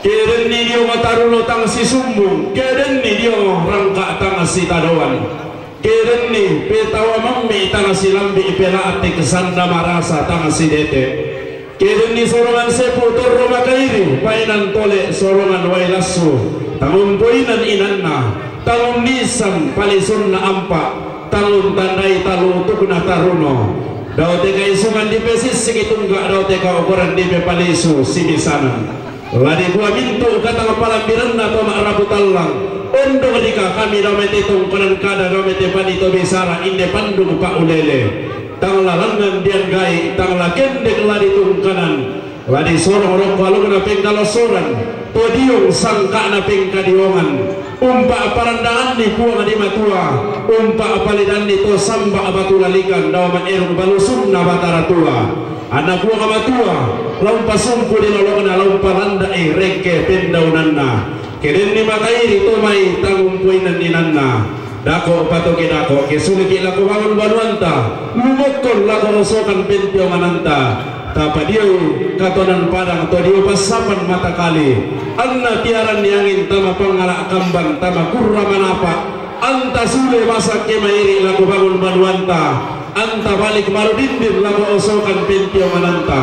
Kedenni dio mataruno tang sisumbung, kedenni dio rangka tang sitadoan. Kedenni petawa mammi tang silambi pela'tik sanda marasa tang sidete. Kedenni sorongan sepu torro makairi, painan tole sorongan wai lassu, tangumpoinan inanna, tangunnisan palisunna ampa, tangun tandai talutukna taruno. Daote kaisungan dipesissiki tungga, daote kaukuran dipepalisu simisanan. La dikua mintu katang palambiranna to ma'rapu tallang, ondo dika kami dao mete tongkonan kada dao mete panito bisara inde pandung paulele. Tang la langngan dianggai, tang la kendek la ditungkanan, la disorong rokko alukna pengkalosoran, to diong sangka'na pengkadiongan, umpa parandanganni Puang di Matua, umpa palidanni to samba batu lalikan dao ma'erung balusunna Batara Tua. Anna Puang Matua, la umpasumpu di lolongna, la umpalanda'i rekke pendaunanna. Kedenni makairi to mai tangumpoinan inanna. Dako patoke dako, kesuliki lako bangun banuanta, lumokkon lako osokan pentiongananta. Tapadioi katonan padang to dio passapan mata kali. Anna tiaranni angin tama pangala kamban tama kurra manapa. Anta sule masak ke mairi lako bangun banuanta. Anta balik marudindin lako osokan pentiongananta.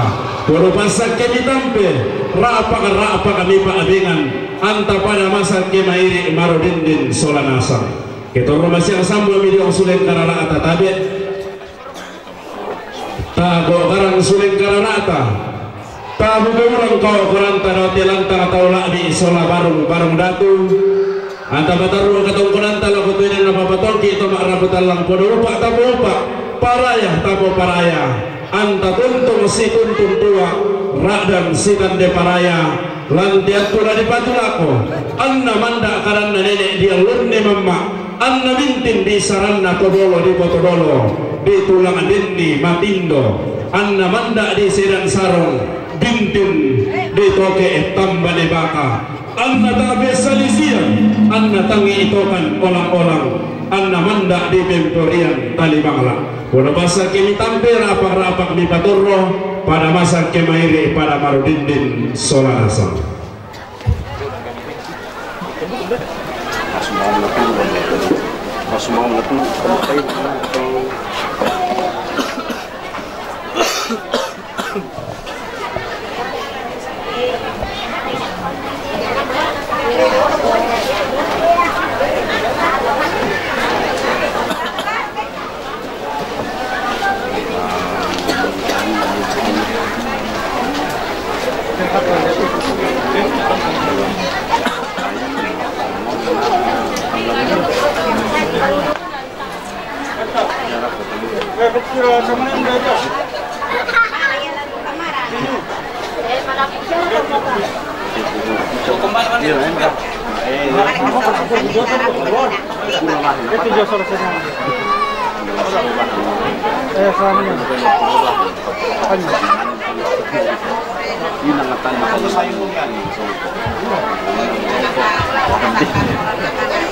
Poro passak ke mitampe, ra'pak-ra'pak mipa'bengan. Anta pada masak ke mairi marudindin sola nasang. Ketorro masiang sambu ami diong suleng karara'ta tabe. Tago garang suleng karara'ta. Tabu ke urang kau koranta dao telantang tau la'bi sola barung, barung datu. Anta patarru katongkonanta lako tuinan na papatongki to ma'rapu tallang podo upa tapo upa, paraya tapo paraya. Anta tuntung situntun tua, ra'dan sitande paraya. Lantiattu la dipatulako, anna manda kadanna nene diallunni mamma, anna bintin bisaranna to dolo di poto dolo, di tulang denni matindo, anna manda di sedan sarong, bintin di toke tambane baka, anna tabe salisian, anna tangi itokan olang-olang, anna manda di pemporian tali bangla. Podo passak ke mitampe ra'pak-ra'pak mipatorro, pada masak ke mairi pada marudindin sola nasang.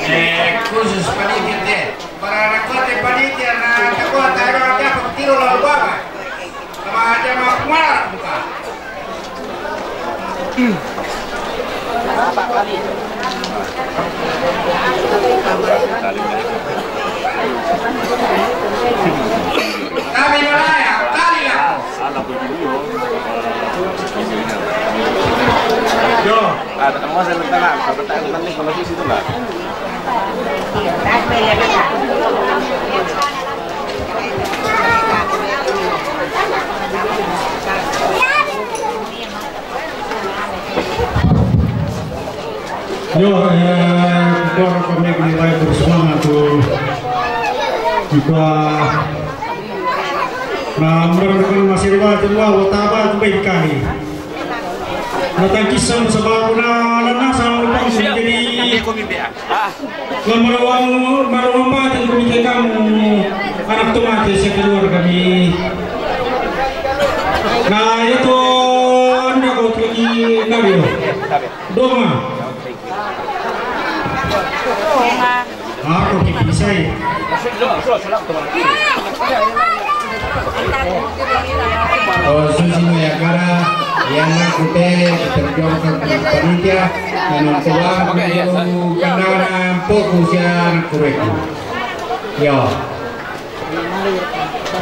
Eh, khusus panitia te. Para rakote panitia na takuat ada apa tiro lalu baba. Sama aja mau kemana buka? Kami malaya, kali lah. Yo. Ada kamu saya tentang apa? Tentang tentang kalau di situ lah. Yo, eh, kor kami kami baik bersemangat tu. Kita na mbar kan masih riba tu wa wataba tu baik kali. Na tangkisan sa ba ko na, na, na, sa mo pang jadi. Nga marawang, marawang ba din ko kamu anak tumate sa keluarga mi. Na ito, anda ko tuki nabyo. Doma. Oh, susi mo yakara, yana kute, terjong ke panitia, minum tuang, kena fokus ya kureku. Yo.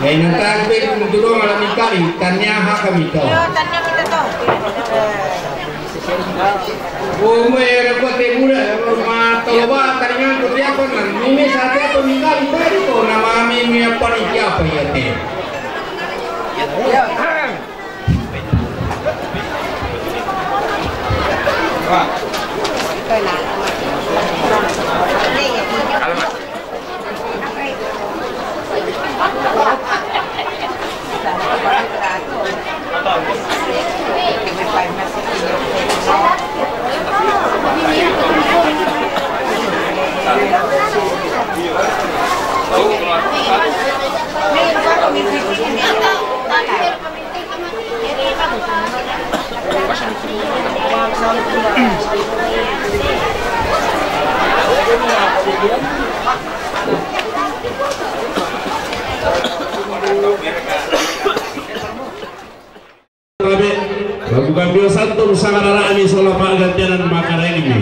Ya, inang tangke kudurong ala mikali, tanya haka mito. Yo, tanya kita to. Umwe ko te mura, ma to ba, taringan ko te apa na, mimi sa te apa, mi kali bari ko na mami mi apa ni apa ya te. Alamat. Tabe, lagu kambio santung sangarara ami sola pa'gantianan makarengmi.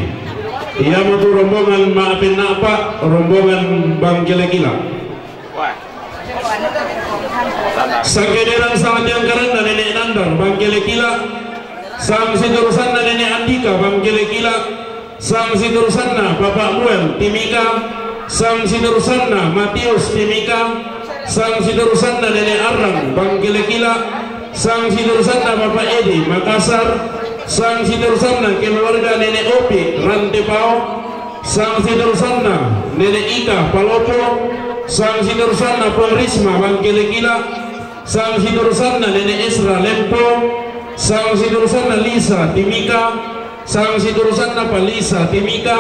Iamotu rombongan ma'apenna' pa, rombongan Bangkele Kila. Sangkederan sangatiangkaranna Nene' Nandar Bangkele Kila, sangsiturusanna Nene' Andika Bangkele Kila, sangsiturusanna Papa Muel Timika, sangsiturusanna Matius Timika, sangsiturusanna Nene' Arrang Bangkele Kila, sangsiturusanna Papa Edi Makassar, sangsiturusanna keluarga Nene' Opi Rantepao, sangsiturusanna Nene' Ika Palopo, sangsiturusanna Pong Risma Bangkele Kila, sangsiturusanna Nene' Esra Lempo, sangsiturusanna Lisa Timika, sangsiturusanna pa Lisa Timika,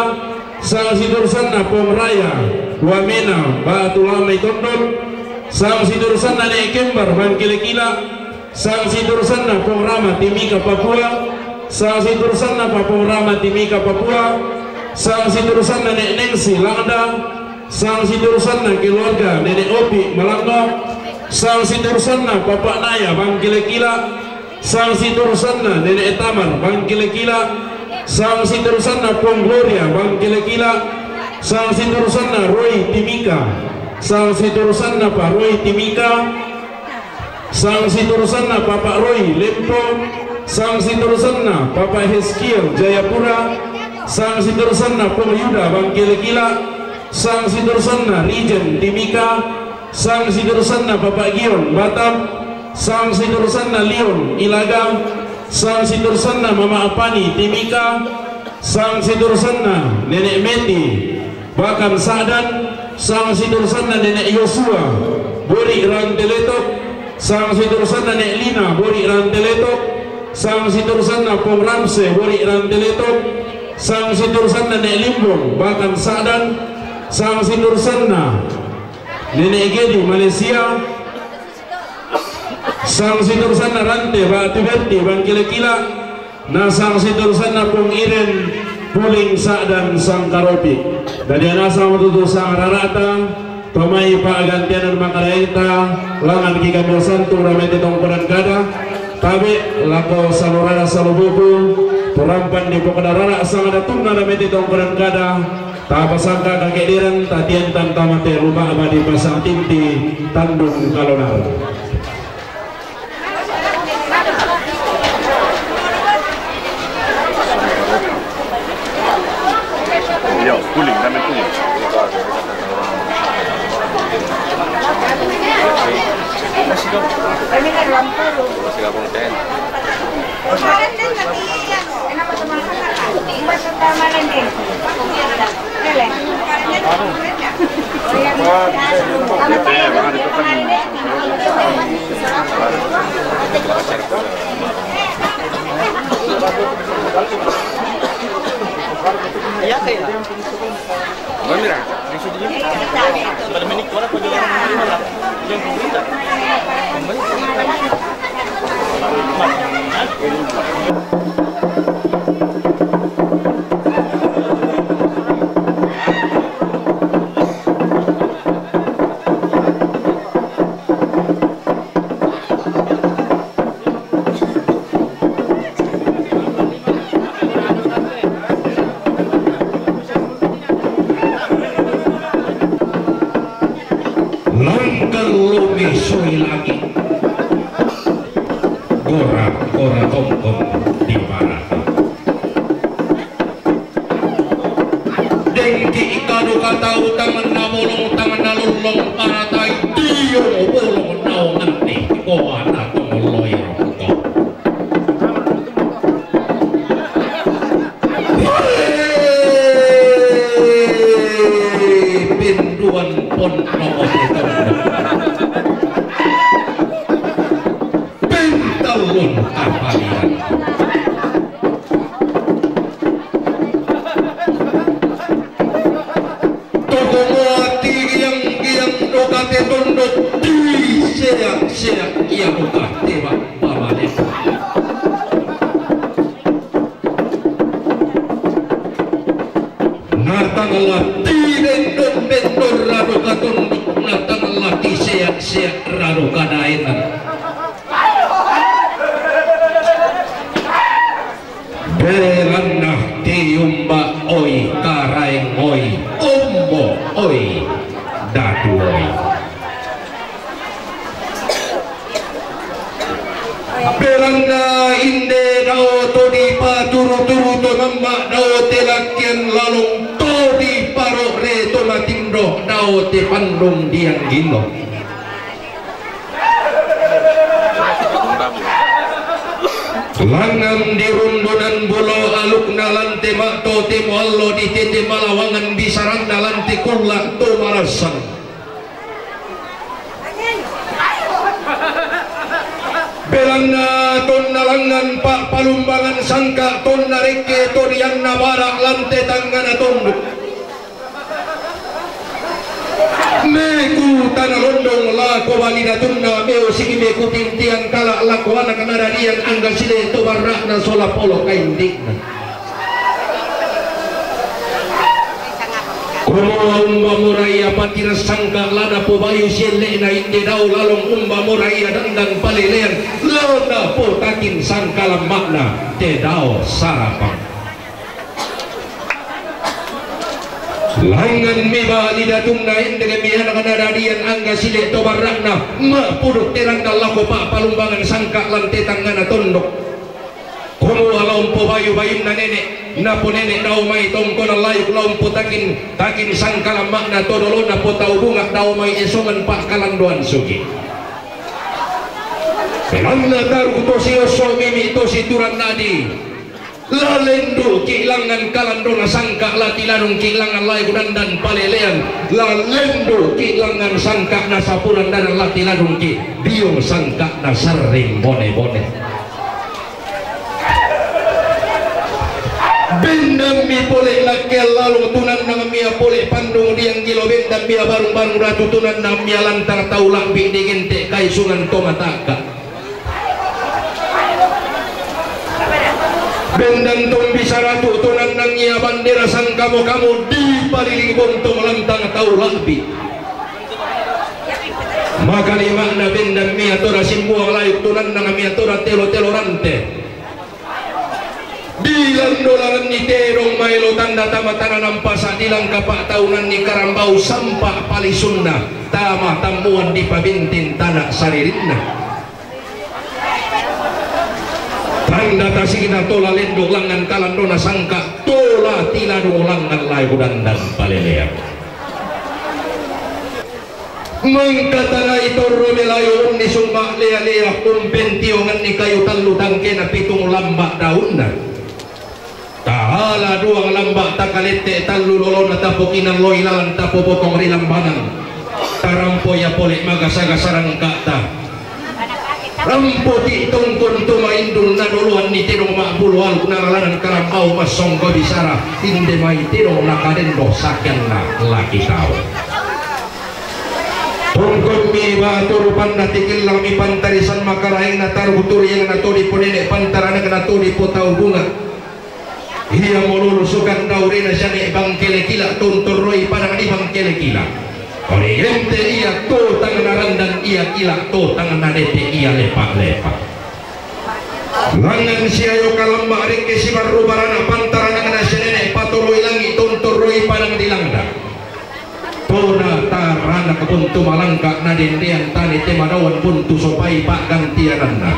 sangsiturusanna Pong Raya Wamena Batu Lama Itondok, sangsiturusanna Nene' Kembar Bangkele Kila, sangsiturusanna Pong Rama Timika Papua, sangsiturusanna pa Pong Rama Timika Papua, sangsiturusanna Nene' Nengsi Langda, sangsiturusanna keluarga Nene' Opi Malango, sangsiturusanna Papa Naya Bangkele Kila, sangsiturusanna Nene' Tamar Bangkele Kila, sangsiturusanna Pong Gloria Bangkele Kila, sangsiturusanna Roy Timika, sangsiturusanna pa Roy Timika, sangsiturusanna Papa Roy Lempo, sangsiturusanna Papa Heskiel Jayapura, sangsiturusanna Pong Yuda Bangkele Kila, sangsiturusanna Rijen Timika, sangsiturusanna Papa Gion Batam, sangsiturusanna Lion Ilaga, sangsiturusanna Mama Apani Timika, sangsiturusanna Nene' Meti Bakan Sa'dan, sangsiturusanna Nene' Yosua Bori Ranteletok, sangsiturusanna Nene' Lina Bori Ranteletok, sangsiturusanna Pong Ramse Bori Ranteletok, sangsiturusanna Nene' Limbong Bakan Sa'dan, sangsiturusanna Nene' Gedi Malaysia, sangsiturusanna Rante Batu Berti Bangkele Kila, na sangsiturusanna Pong Iren Puling Sa'dan Sangkaropi. Dadi anasa matutu sangrara'ta, tomai pa'gantianan makaraengta, langan ki kami santung ramete tongkonan kada, tabe' lako salorara salobuku, porampan di pokadarara sangadatunna ramete tongkonan kada, tapasangka kake'deran, tatiantan tamate ruba'ba di pasang tinti tandung kalonar. Yo, kuling, kami kuling. Masih gabung ten. Kelumi sui lagi. Gora-gora tongkong di barat. Dengki kadu katau tangan na bolong, tangan na lolong, paratai tiyo bolong naungan ni koa na tongoloi rokok. Pinduan pon nokote tondok. Pintalun kapalian. Toko moa ti giang-giang do kate tondok ti seak-seak ia do kate ba-, babaleta. Natangala ti bendon-bendon rado katondok, natangala ti seak-seak rado kadaenan. Belanna ti umba oi, karaeng oi, ombo oi, datu oi. Belanna inde dao to dipaturu-turu to mamma, dao te lakian lalong to diparore to matindo, dao te pandung diang gino. Langan di rundunan bulo alukna lan te ma to te muallo di tete malawangan bisaranna lan te kulla to marassan. Belanna tonna langan pa palumbangan sangka tonna rekke to dianna bara lan te tangngana tondok. Meku tana londong lako bali datunna, meo sigi meku tintian kala lako anak nadadian angga sile to barra'na sola polo kaindi'na. Kumua umba mura ia patiras sangka lana pobayu sielle'na inde dao lalong umba mura ia dandang palelean lana potakin sangka lamma'na te dao sarapang. Langan mi bali datunna inde mi anak nadadian angga sile to barra'na, ma'puduk terangkan lako pa palumbangan sangka lan te tangngana tondok. Kumua lao umpobayu-bayunna nene', napo nene' dao mai tongkonan layuk lao umpotakin, takin sangka lamma'na to dolona potau bunga dao mai esongan pa'kalandoan sugi. Belanna taru to siosso mimi to situran nadi. La lendu'ki langngan kalandona sangka la tiladungki langngan lae kudandan palelean, la lendu'ki langngan sangka na sapuran dadan la tiladungki biung sangka na sarring bone-bone. Bendammi pole lakkean lalung tunannang mia pole pandung dianggilo bendammi abarung-barung ratu tunannang mia lantang tau labbi digente kaisungan to mataka. Bendan tombisa ratu tunannang ia bandera sangkamo-kamo dipaliling bontong lantang tau labbi. Maka lima'na bendan mia tora simbuang layuk tunannang mia tora telo-telo rante. Dilando langanni tedong maelo tanda tama tana nampasa dilangka pa'taunanni karambau sampa palisunna tama tammuan dipabintin tana saririnna. Tanda tasikna tola lendo langngan kalandona sangka tola tiladung langngan lae kudandan palelean. Mangkatanai torro melayo unnisung ma'lea-lea umpentionganni kayu tallu tangkena pitung lamba daunna. Tahala duang lamba takalette tallu lolona tapokinalloi lalan tapopotong ri lambanang. Tarampo ia pole magasa-gasa rangka'ta. Rampoti tongkon to maindung nadoloanni tedong ma'bulu aluk na lalanan karambau massongko bisara inde mai tedong nakadendo sakenna laki tau. Tongkon mi batu rupanna tikillang mi pantarisan makaraeng na taru turiang na todi ponene pantaranang na todi potau bunga. Ia mololo sukan daurena siane bangkele kila tontorroi padang di bangkele kila. Oriente ia to tangana randan ia kila to tangana dete ia lepa-lepa. Langan siayo kalamba rekke sibarru barana pantaranang na sianene patoroi langi tontorroi padang di langda. Tona tarang Pun tu malangka na dendean tane te madawan pun tu sopai paggantiananna.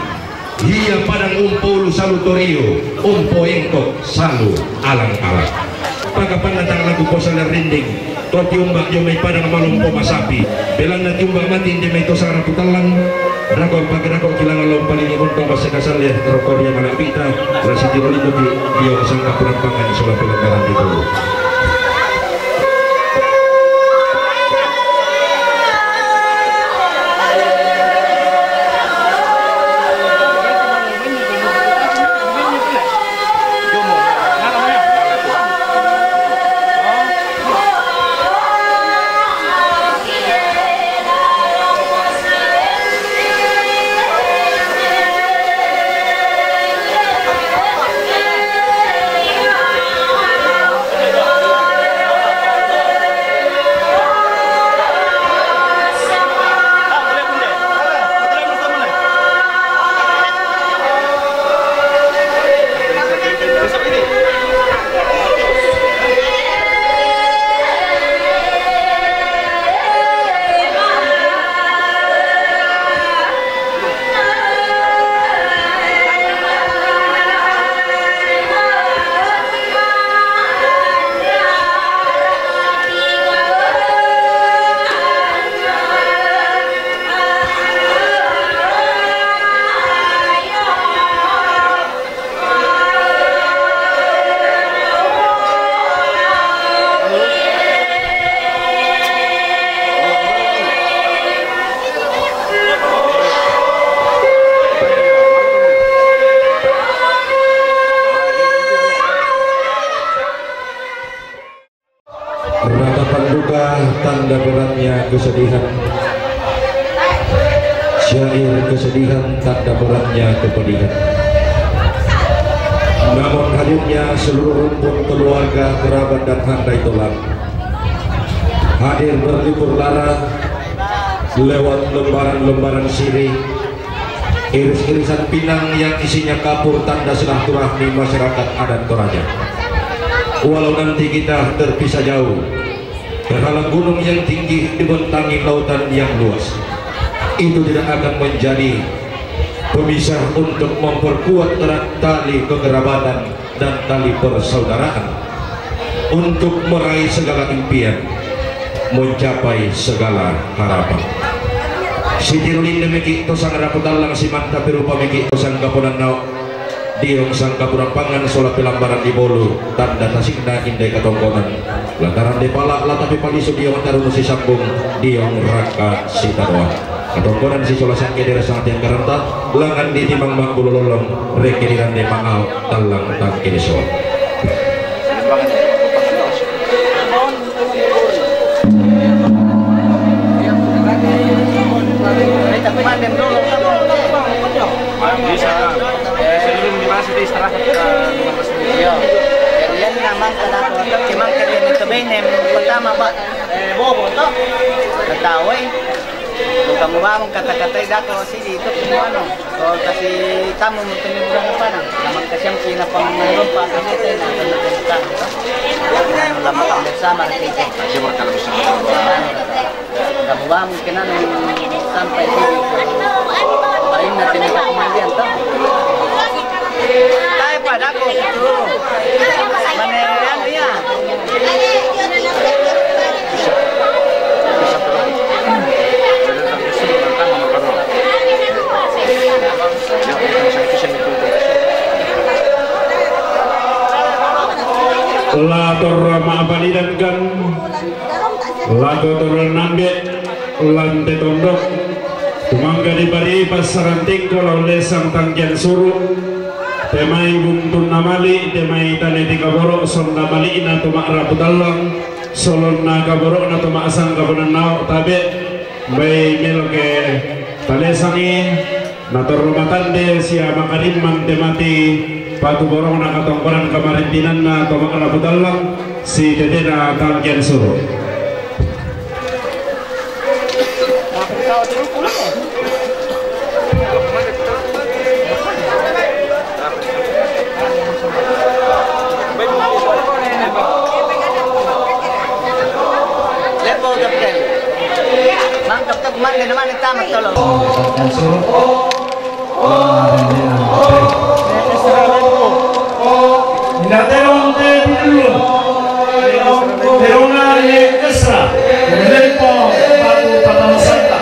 Ia padang umpo ulu salu torio, umpo engkok salu alang-alang. Pakapanna tang laku posa lerrinding, to tiumba dio mai padang malompo masapi, belanna tiumba mati inde mai to sara putallang, dako pake dako kilangan lompa lini unto maseka salle rokko ria malapita, la sitiro limuki dio sangka purang pangan sola pelenggaran di tolu. Ratapan duka tanda beratnya kesedihan. Syair kesedihan tanda beratnya kepedihan. Namun hadirnya seluruh rumpun keluarga, kerabat dan handai tulang hadir berlibur lara lewat lembaran-lembaran sirih, iris-irisan pinang yang isinya kapur tanda silaturahmi masyarakat adat Toraja. Walau nanti kita terpisah jauh, terhalang gunung yang tinggi dibentangi lautan yang luas, itu tidak akan menjadi pemisah untuk memperkuat erat tali kekerabatan dan tali persaudaraan untuk meraih segala impian, mencapai segala harapan. Sitiru linde miki to sangara putallang, simanta pirupa miki to sangkapunan nao, diong sangkapurang pangan sola pelambaran di bolu, tanda tasikna inde katongkonan. Lantaran de pala la tapi palisu diong tarunu sisambung diong rangka sitaroa. Katongkonan sisola sangke dera sangatiang karanta, langan di timang mangkulu lolong, reke dirande mangau tallang tangke desoa. Bisa, eh, sebelum dibahas itu istirahat, eh, lima belas menit. Iya. Jadi, memang kena, memang kena itu bene, pertama, Pak. Eh, bobo, toh? Ketahui. Kamu bangun kata-kata dako sini itu semua, no. Kalau kasih tamu mungkin bulan apa, no? Nama kasihan sih, napa menurut Pak, kasih teh, nah, benar-benar kan, toh. Lama kamu sama, kita. Siapa kalau bersama? Kamu bangun kena, no, sampai sini. Lain nanti minta kemudian, toh. Tae padaku itu. Mane anu ya. La torra ma'palidankan, la torra nambe, lante tondok, tumangga di pari passarantingko lao lesang tangkian suru, temai buntunna mali, temai tane ti kaboro, sonna mali'na to ma'rapu tallang, solonna kaboro'na to ma'sangka punannao tabe, bai melke talesangi, natorro matande sia makarimmang te mati, patu borongna katongkonan kamarintinanna to ma'rapu tallang, si tetena tangkian suru. Lepo, Kapten. Mangkap tu, mangkap tu, mangkap tu, mangkap tu. Mindateron te dulu. Terona ye Esra. Lempo batu patang santa.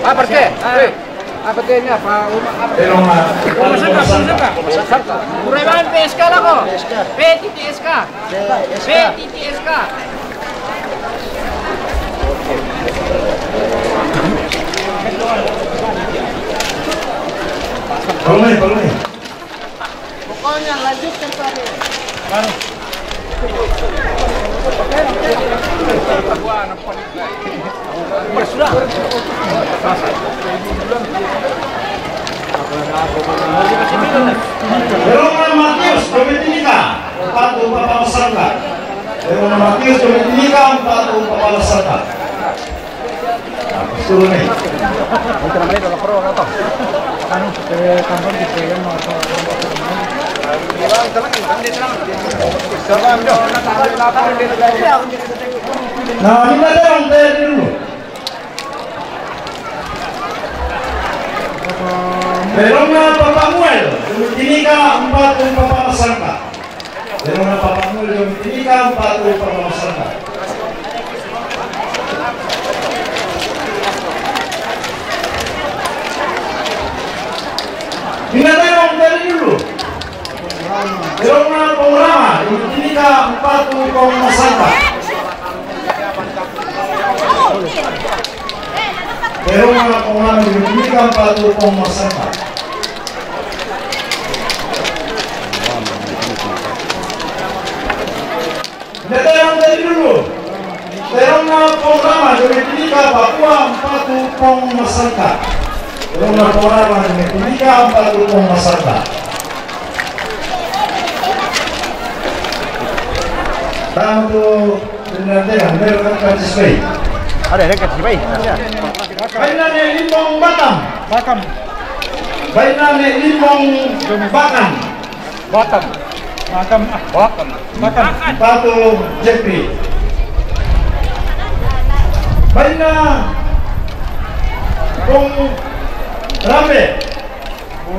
Apa, Teh? Eh. Apa, Teh, ini apa? Rumah, apa? Rumah sangka, rumah sangka. Rumah sangka. Kureban P S K lah kok. P S K. P S K. P S K. Belum nih, belum nih. Pokoknya lanjutkan tadi. Verona Matius, Dominika, empat puluh empat santa. Verona Matius, Dominika, empat puluh empat santa. Nah, terus turun nih. Anu, ke kantor di P M atau Nah, ini ada yang tanya dulu. Verona Papa Muel, Dominika, empat puluh empat santa. Verona Papa Muel, Dominika, empat puluh empat santa. Mindateron te dulu. Verona Panorama, Dominika, empat puluh empat santa. Verona Panorama, Dominika, empat puluh empat santa. Mindateron te dulu. Verona Panorama, Dominika, Papua, empat puluh empat santa. Verona Panorama, Dominika, empat puluh empat santa. Tantu dengan dengan mereka kasih. Ada, ada kasih baik. Baina ne Limbong Batam. Batam. Baina ne Limbong Batam. Batam. Batam. Batam. Batam. Batu Jepri. Baina Kong Rambe.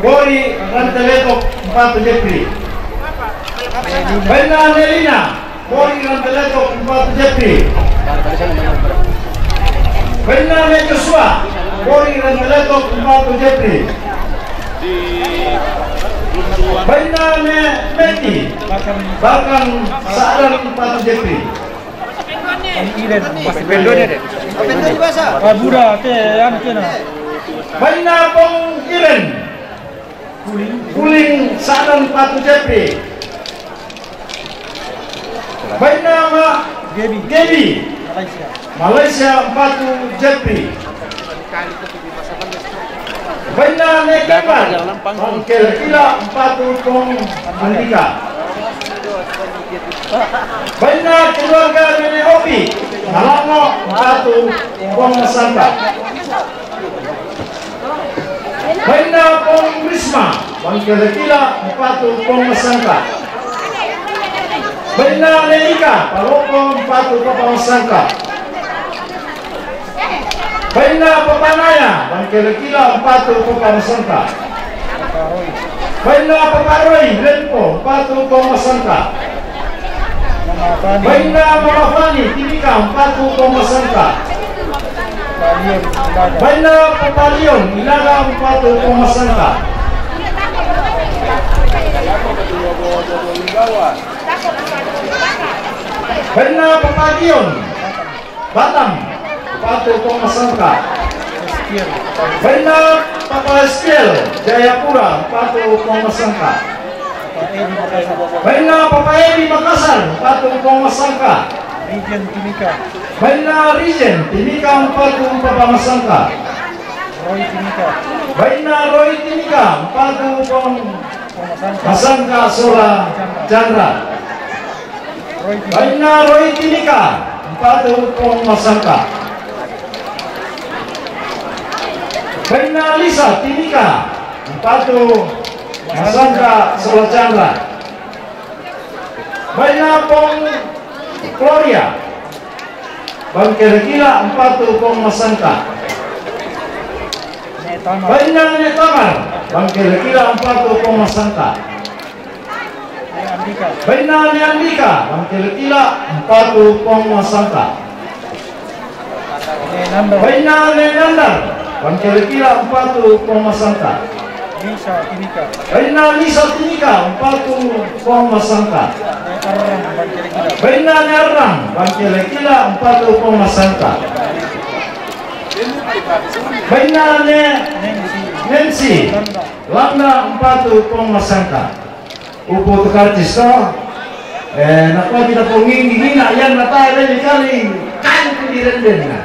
Bori Ranteletok Batu Jepri. Baina Nelina. Bori Ranteletok Batu Jepri. Baina ne Joshua. Bori Ranteletok Batu Jepri. Baina ne Meti. Bakang Saran Batu Jepri. Masih pendon ya, Dek? Pendon biasa. Ah, buda, te, anu, te, na. Baina Pong Iren. Kuling Saran Batu Jepri. Baina ma Gebi. Gebi. Malaysia. Malaysia Batu Jepri. Baina ne Kepan. Bangkel Kila Batu Pong Andika. Baina keluarga Nene Opi. Malango Batu Pong Santa. Baina Pong Risma, Bangkele Kila, Batu Pong Masangka. Baina Leika, Paloko, Batu Papa Masangka. Baina Papanaya, Bangkele Kila, Batu Papa Masangka. Baina Paparoi, Lempo, Batu Pong Masangka. Baina Mama Fani, Timika, Batu Pong Masangka. Baina Papalion, Ilaga, Batu Pong Masangka. Baina Papalion, Batam, Batu Pong Masangka. Baina Papa Ezekiel, Jayapura, Batu Pong Masangka. Baina Papa Edi Makassar, Batu Pong Masangka. Region Timika. Baina Region Timika, Batu Papa Masangka. Roy Timika. Baina Roy Timika, Batu Pong Masangka Sora Chandra. Baina Roy Timika, Batu Pong Masangka. Baina Lisa Timika, Mpatu masangka sola canra. Bainna Pong Gloria, Bangkelekila, mpatu Pong masangka. Bainna Ne Tamar, Bangkelekila, mpatu Pong masangka. Bainna Ne Andika, Bangkelekila, mpatu Pong masangka. Bainna Ne Nandar, Bangkelekila, mpatu Pong masangka. Bainna Lisa Timika, mpatu Pong masangka. Bainna Ne Arrang, Bangkelekila, mpatu Pong masangka. Bainna Ne Nancy Landa, mpatu Pong masangka. Upu tu karcis to. Eh, nakua kita ponginggi ngina, ian natae dai kali, kan ku direnden na.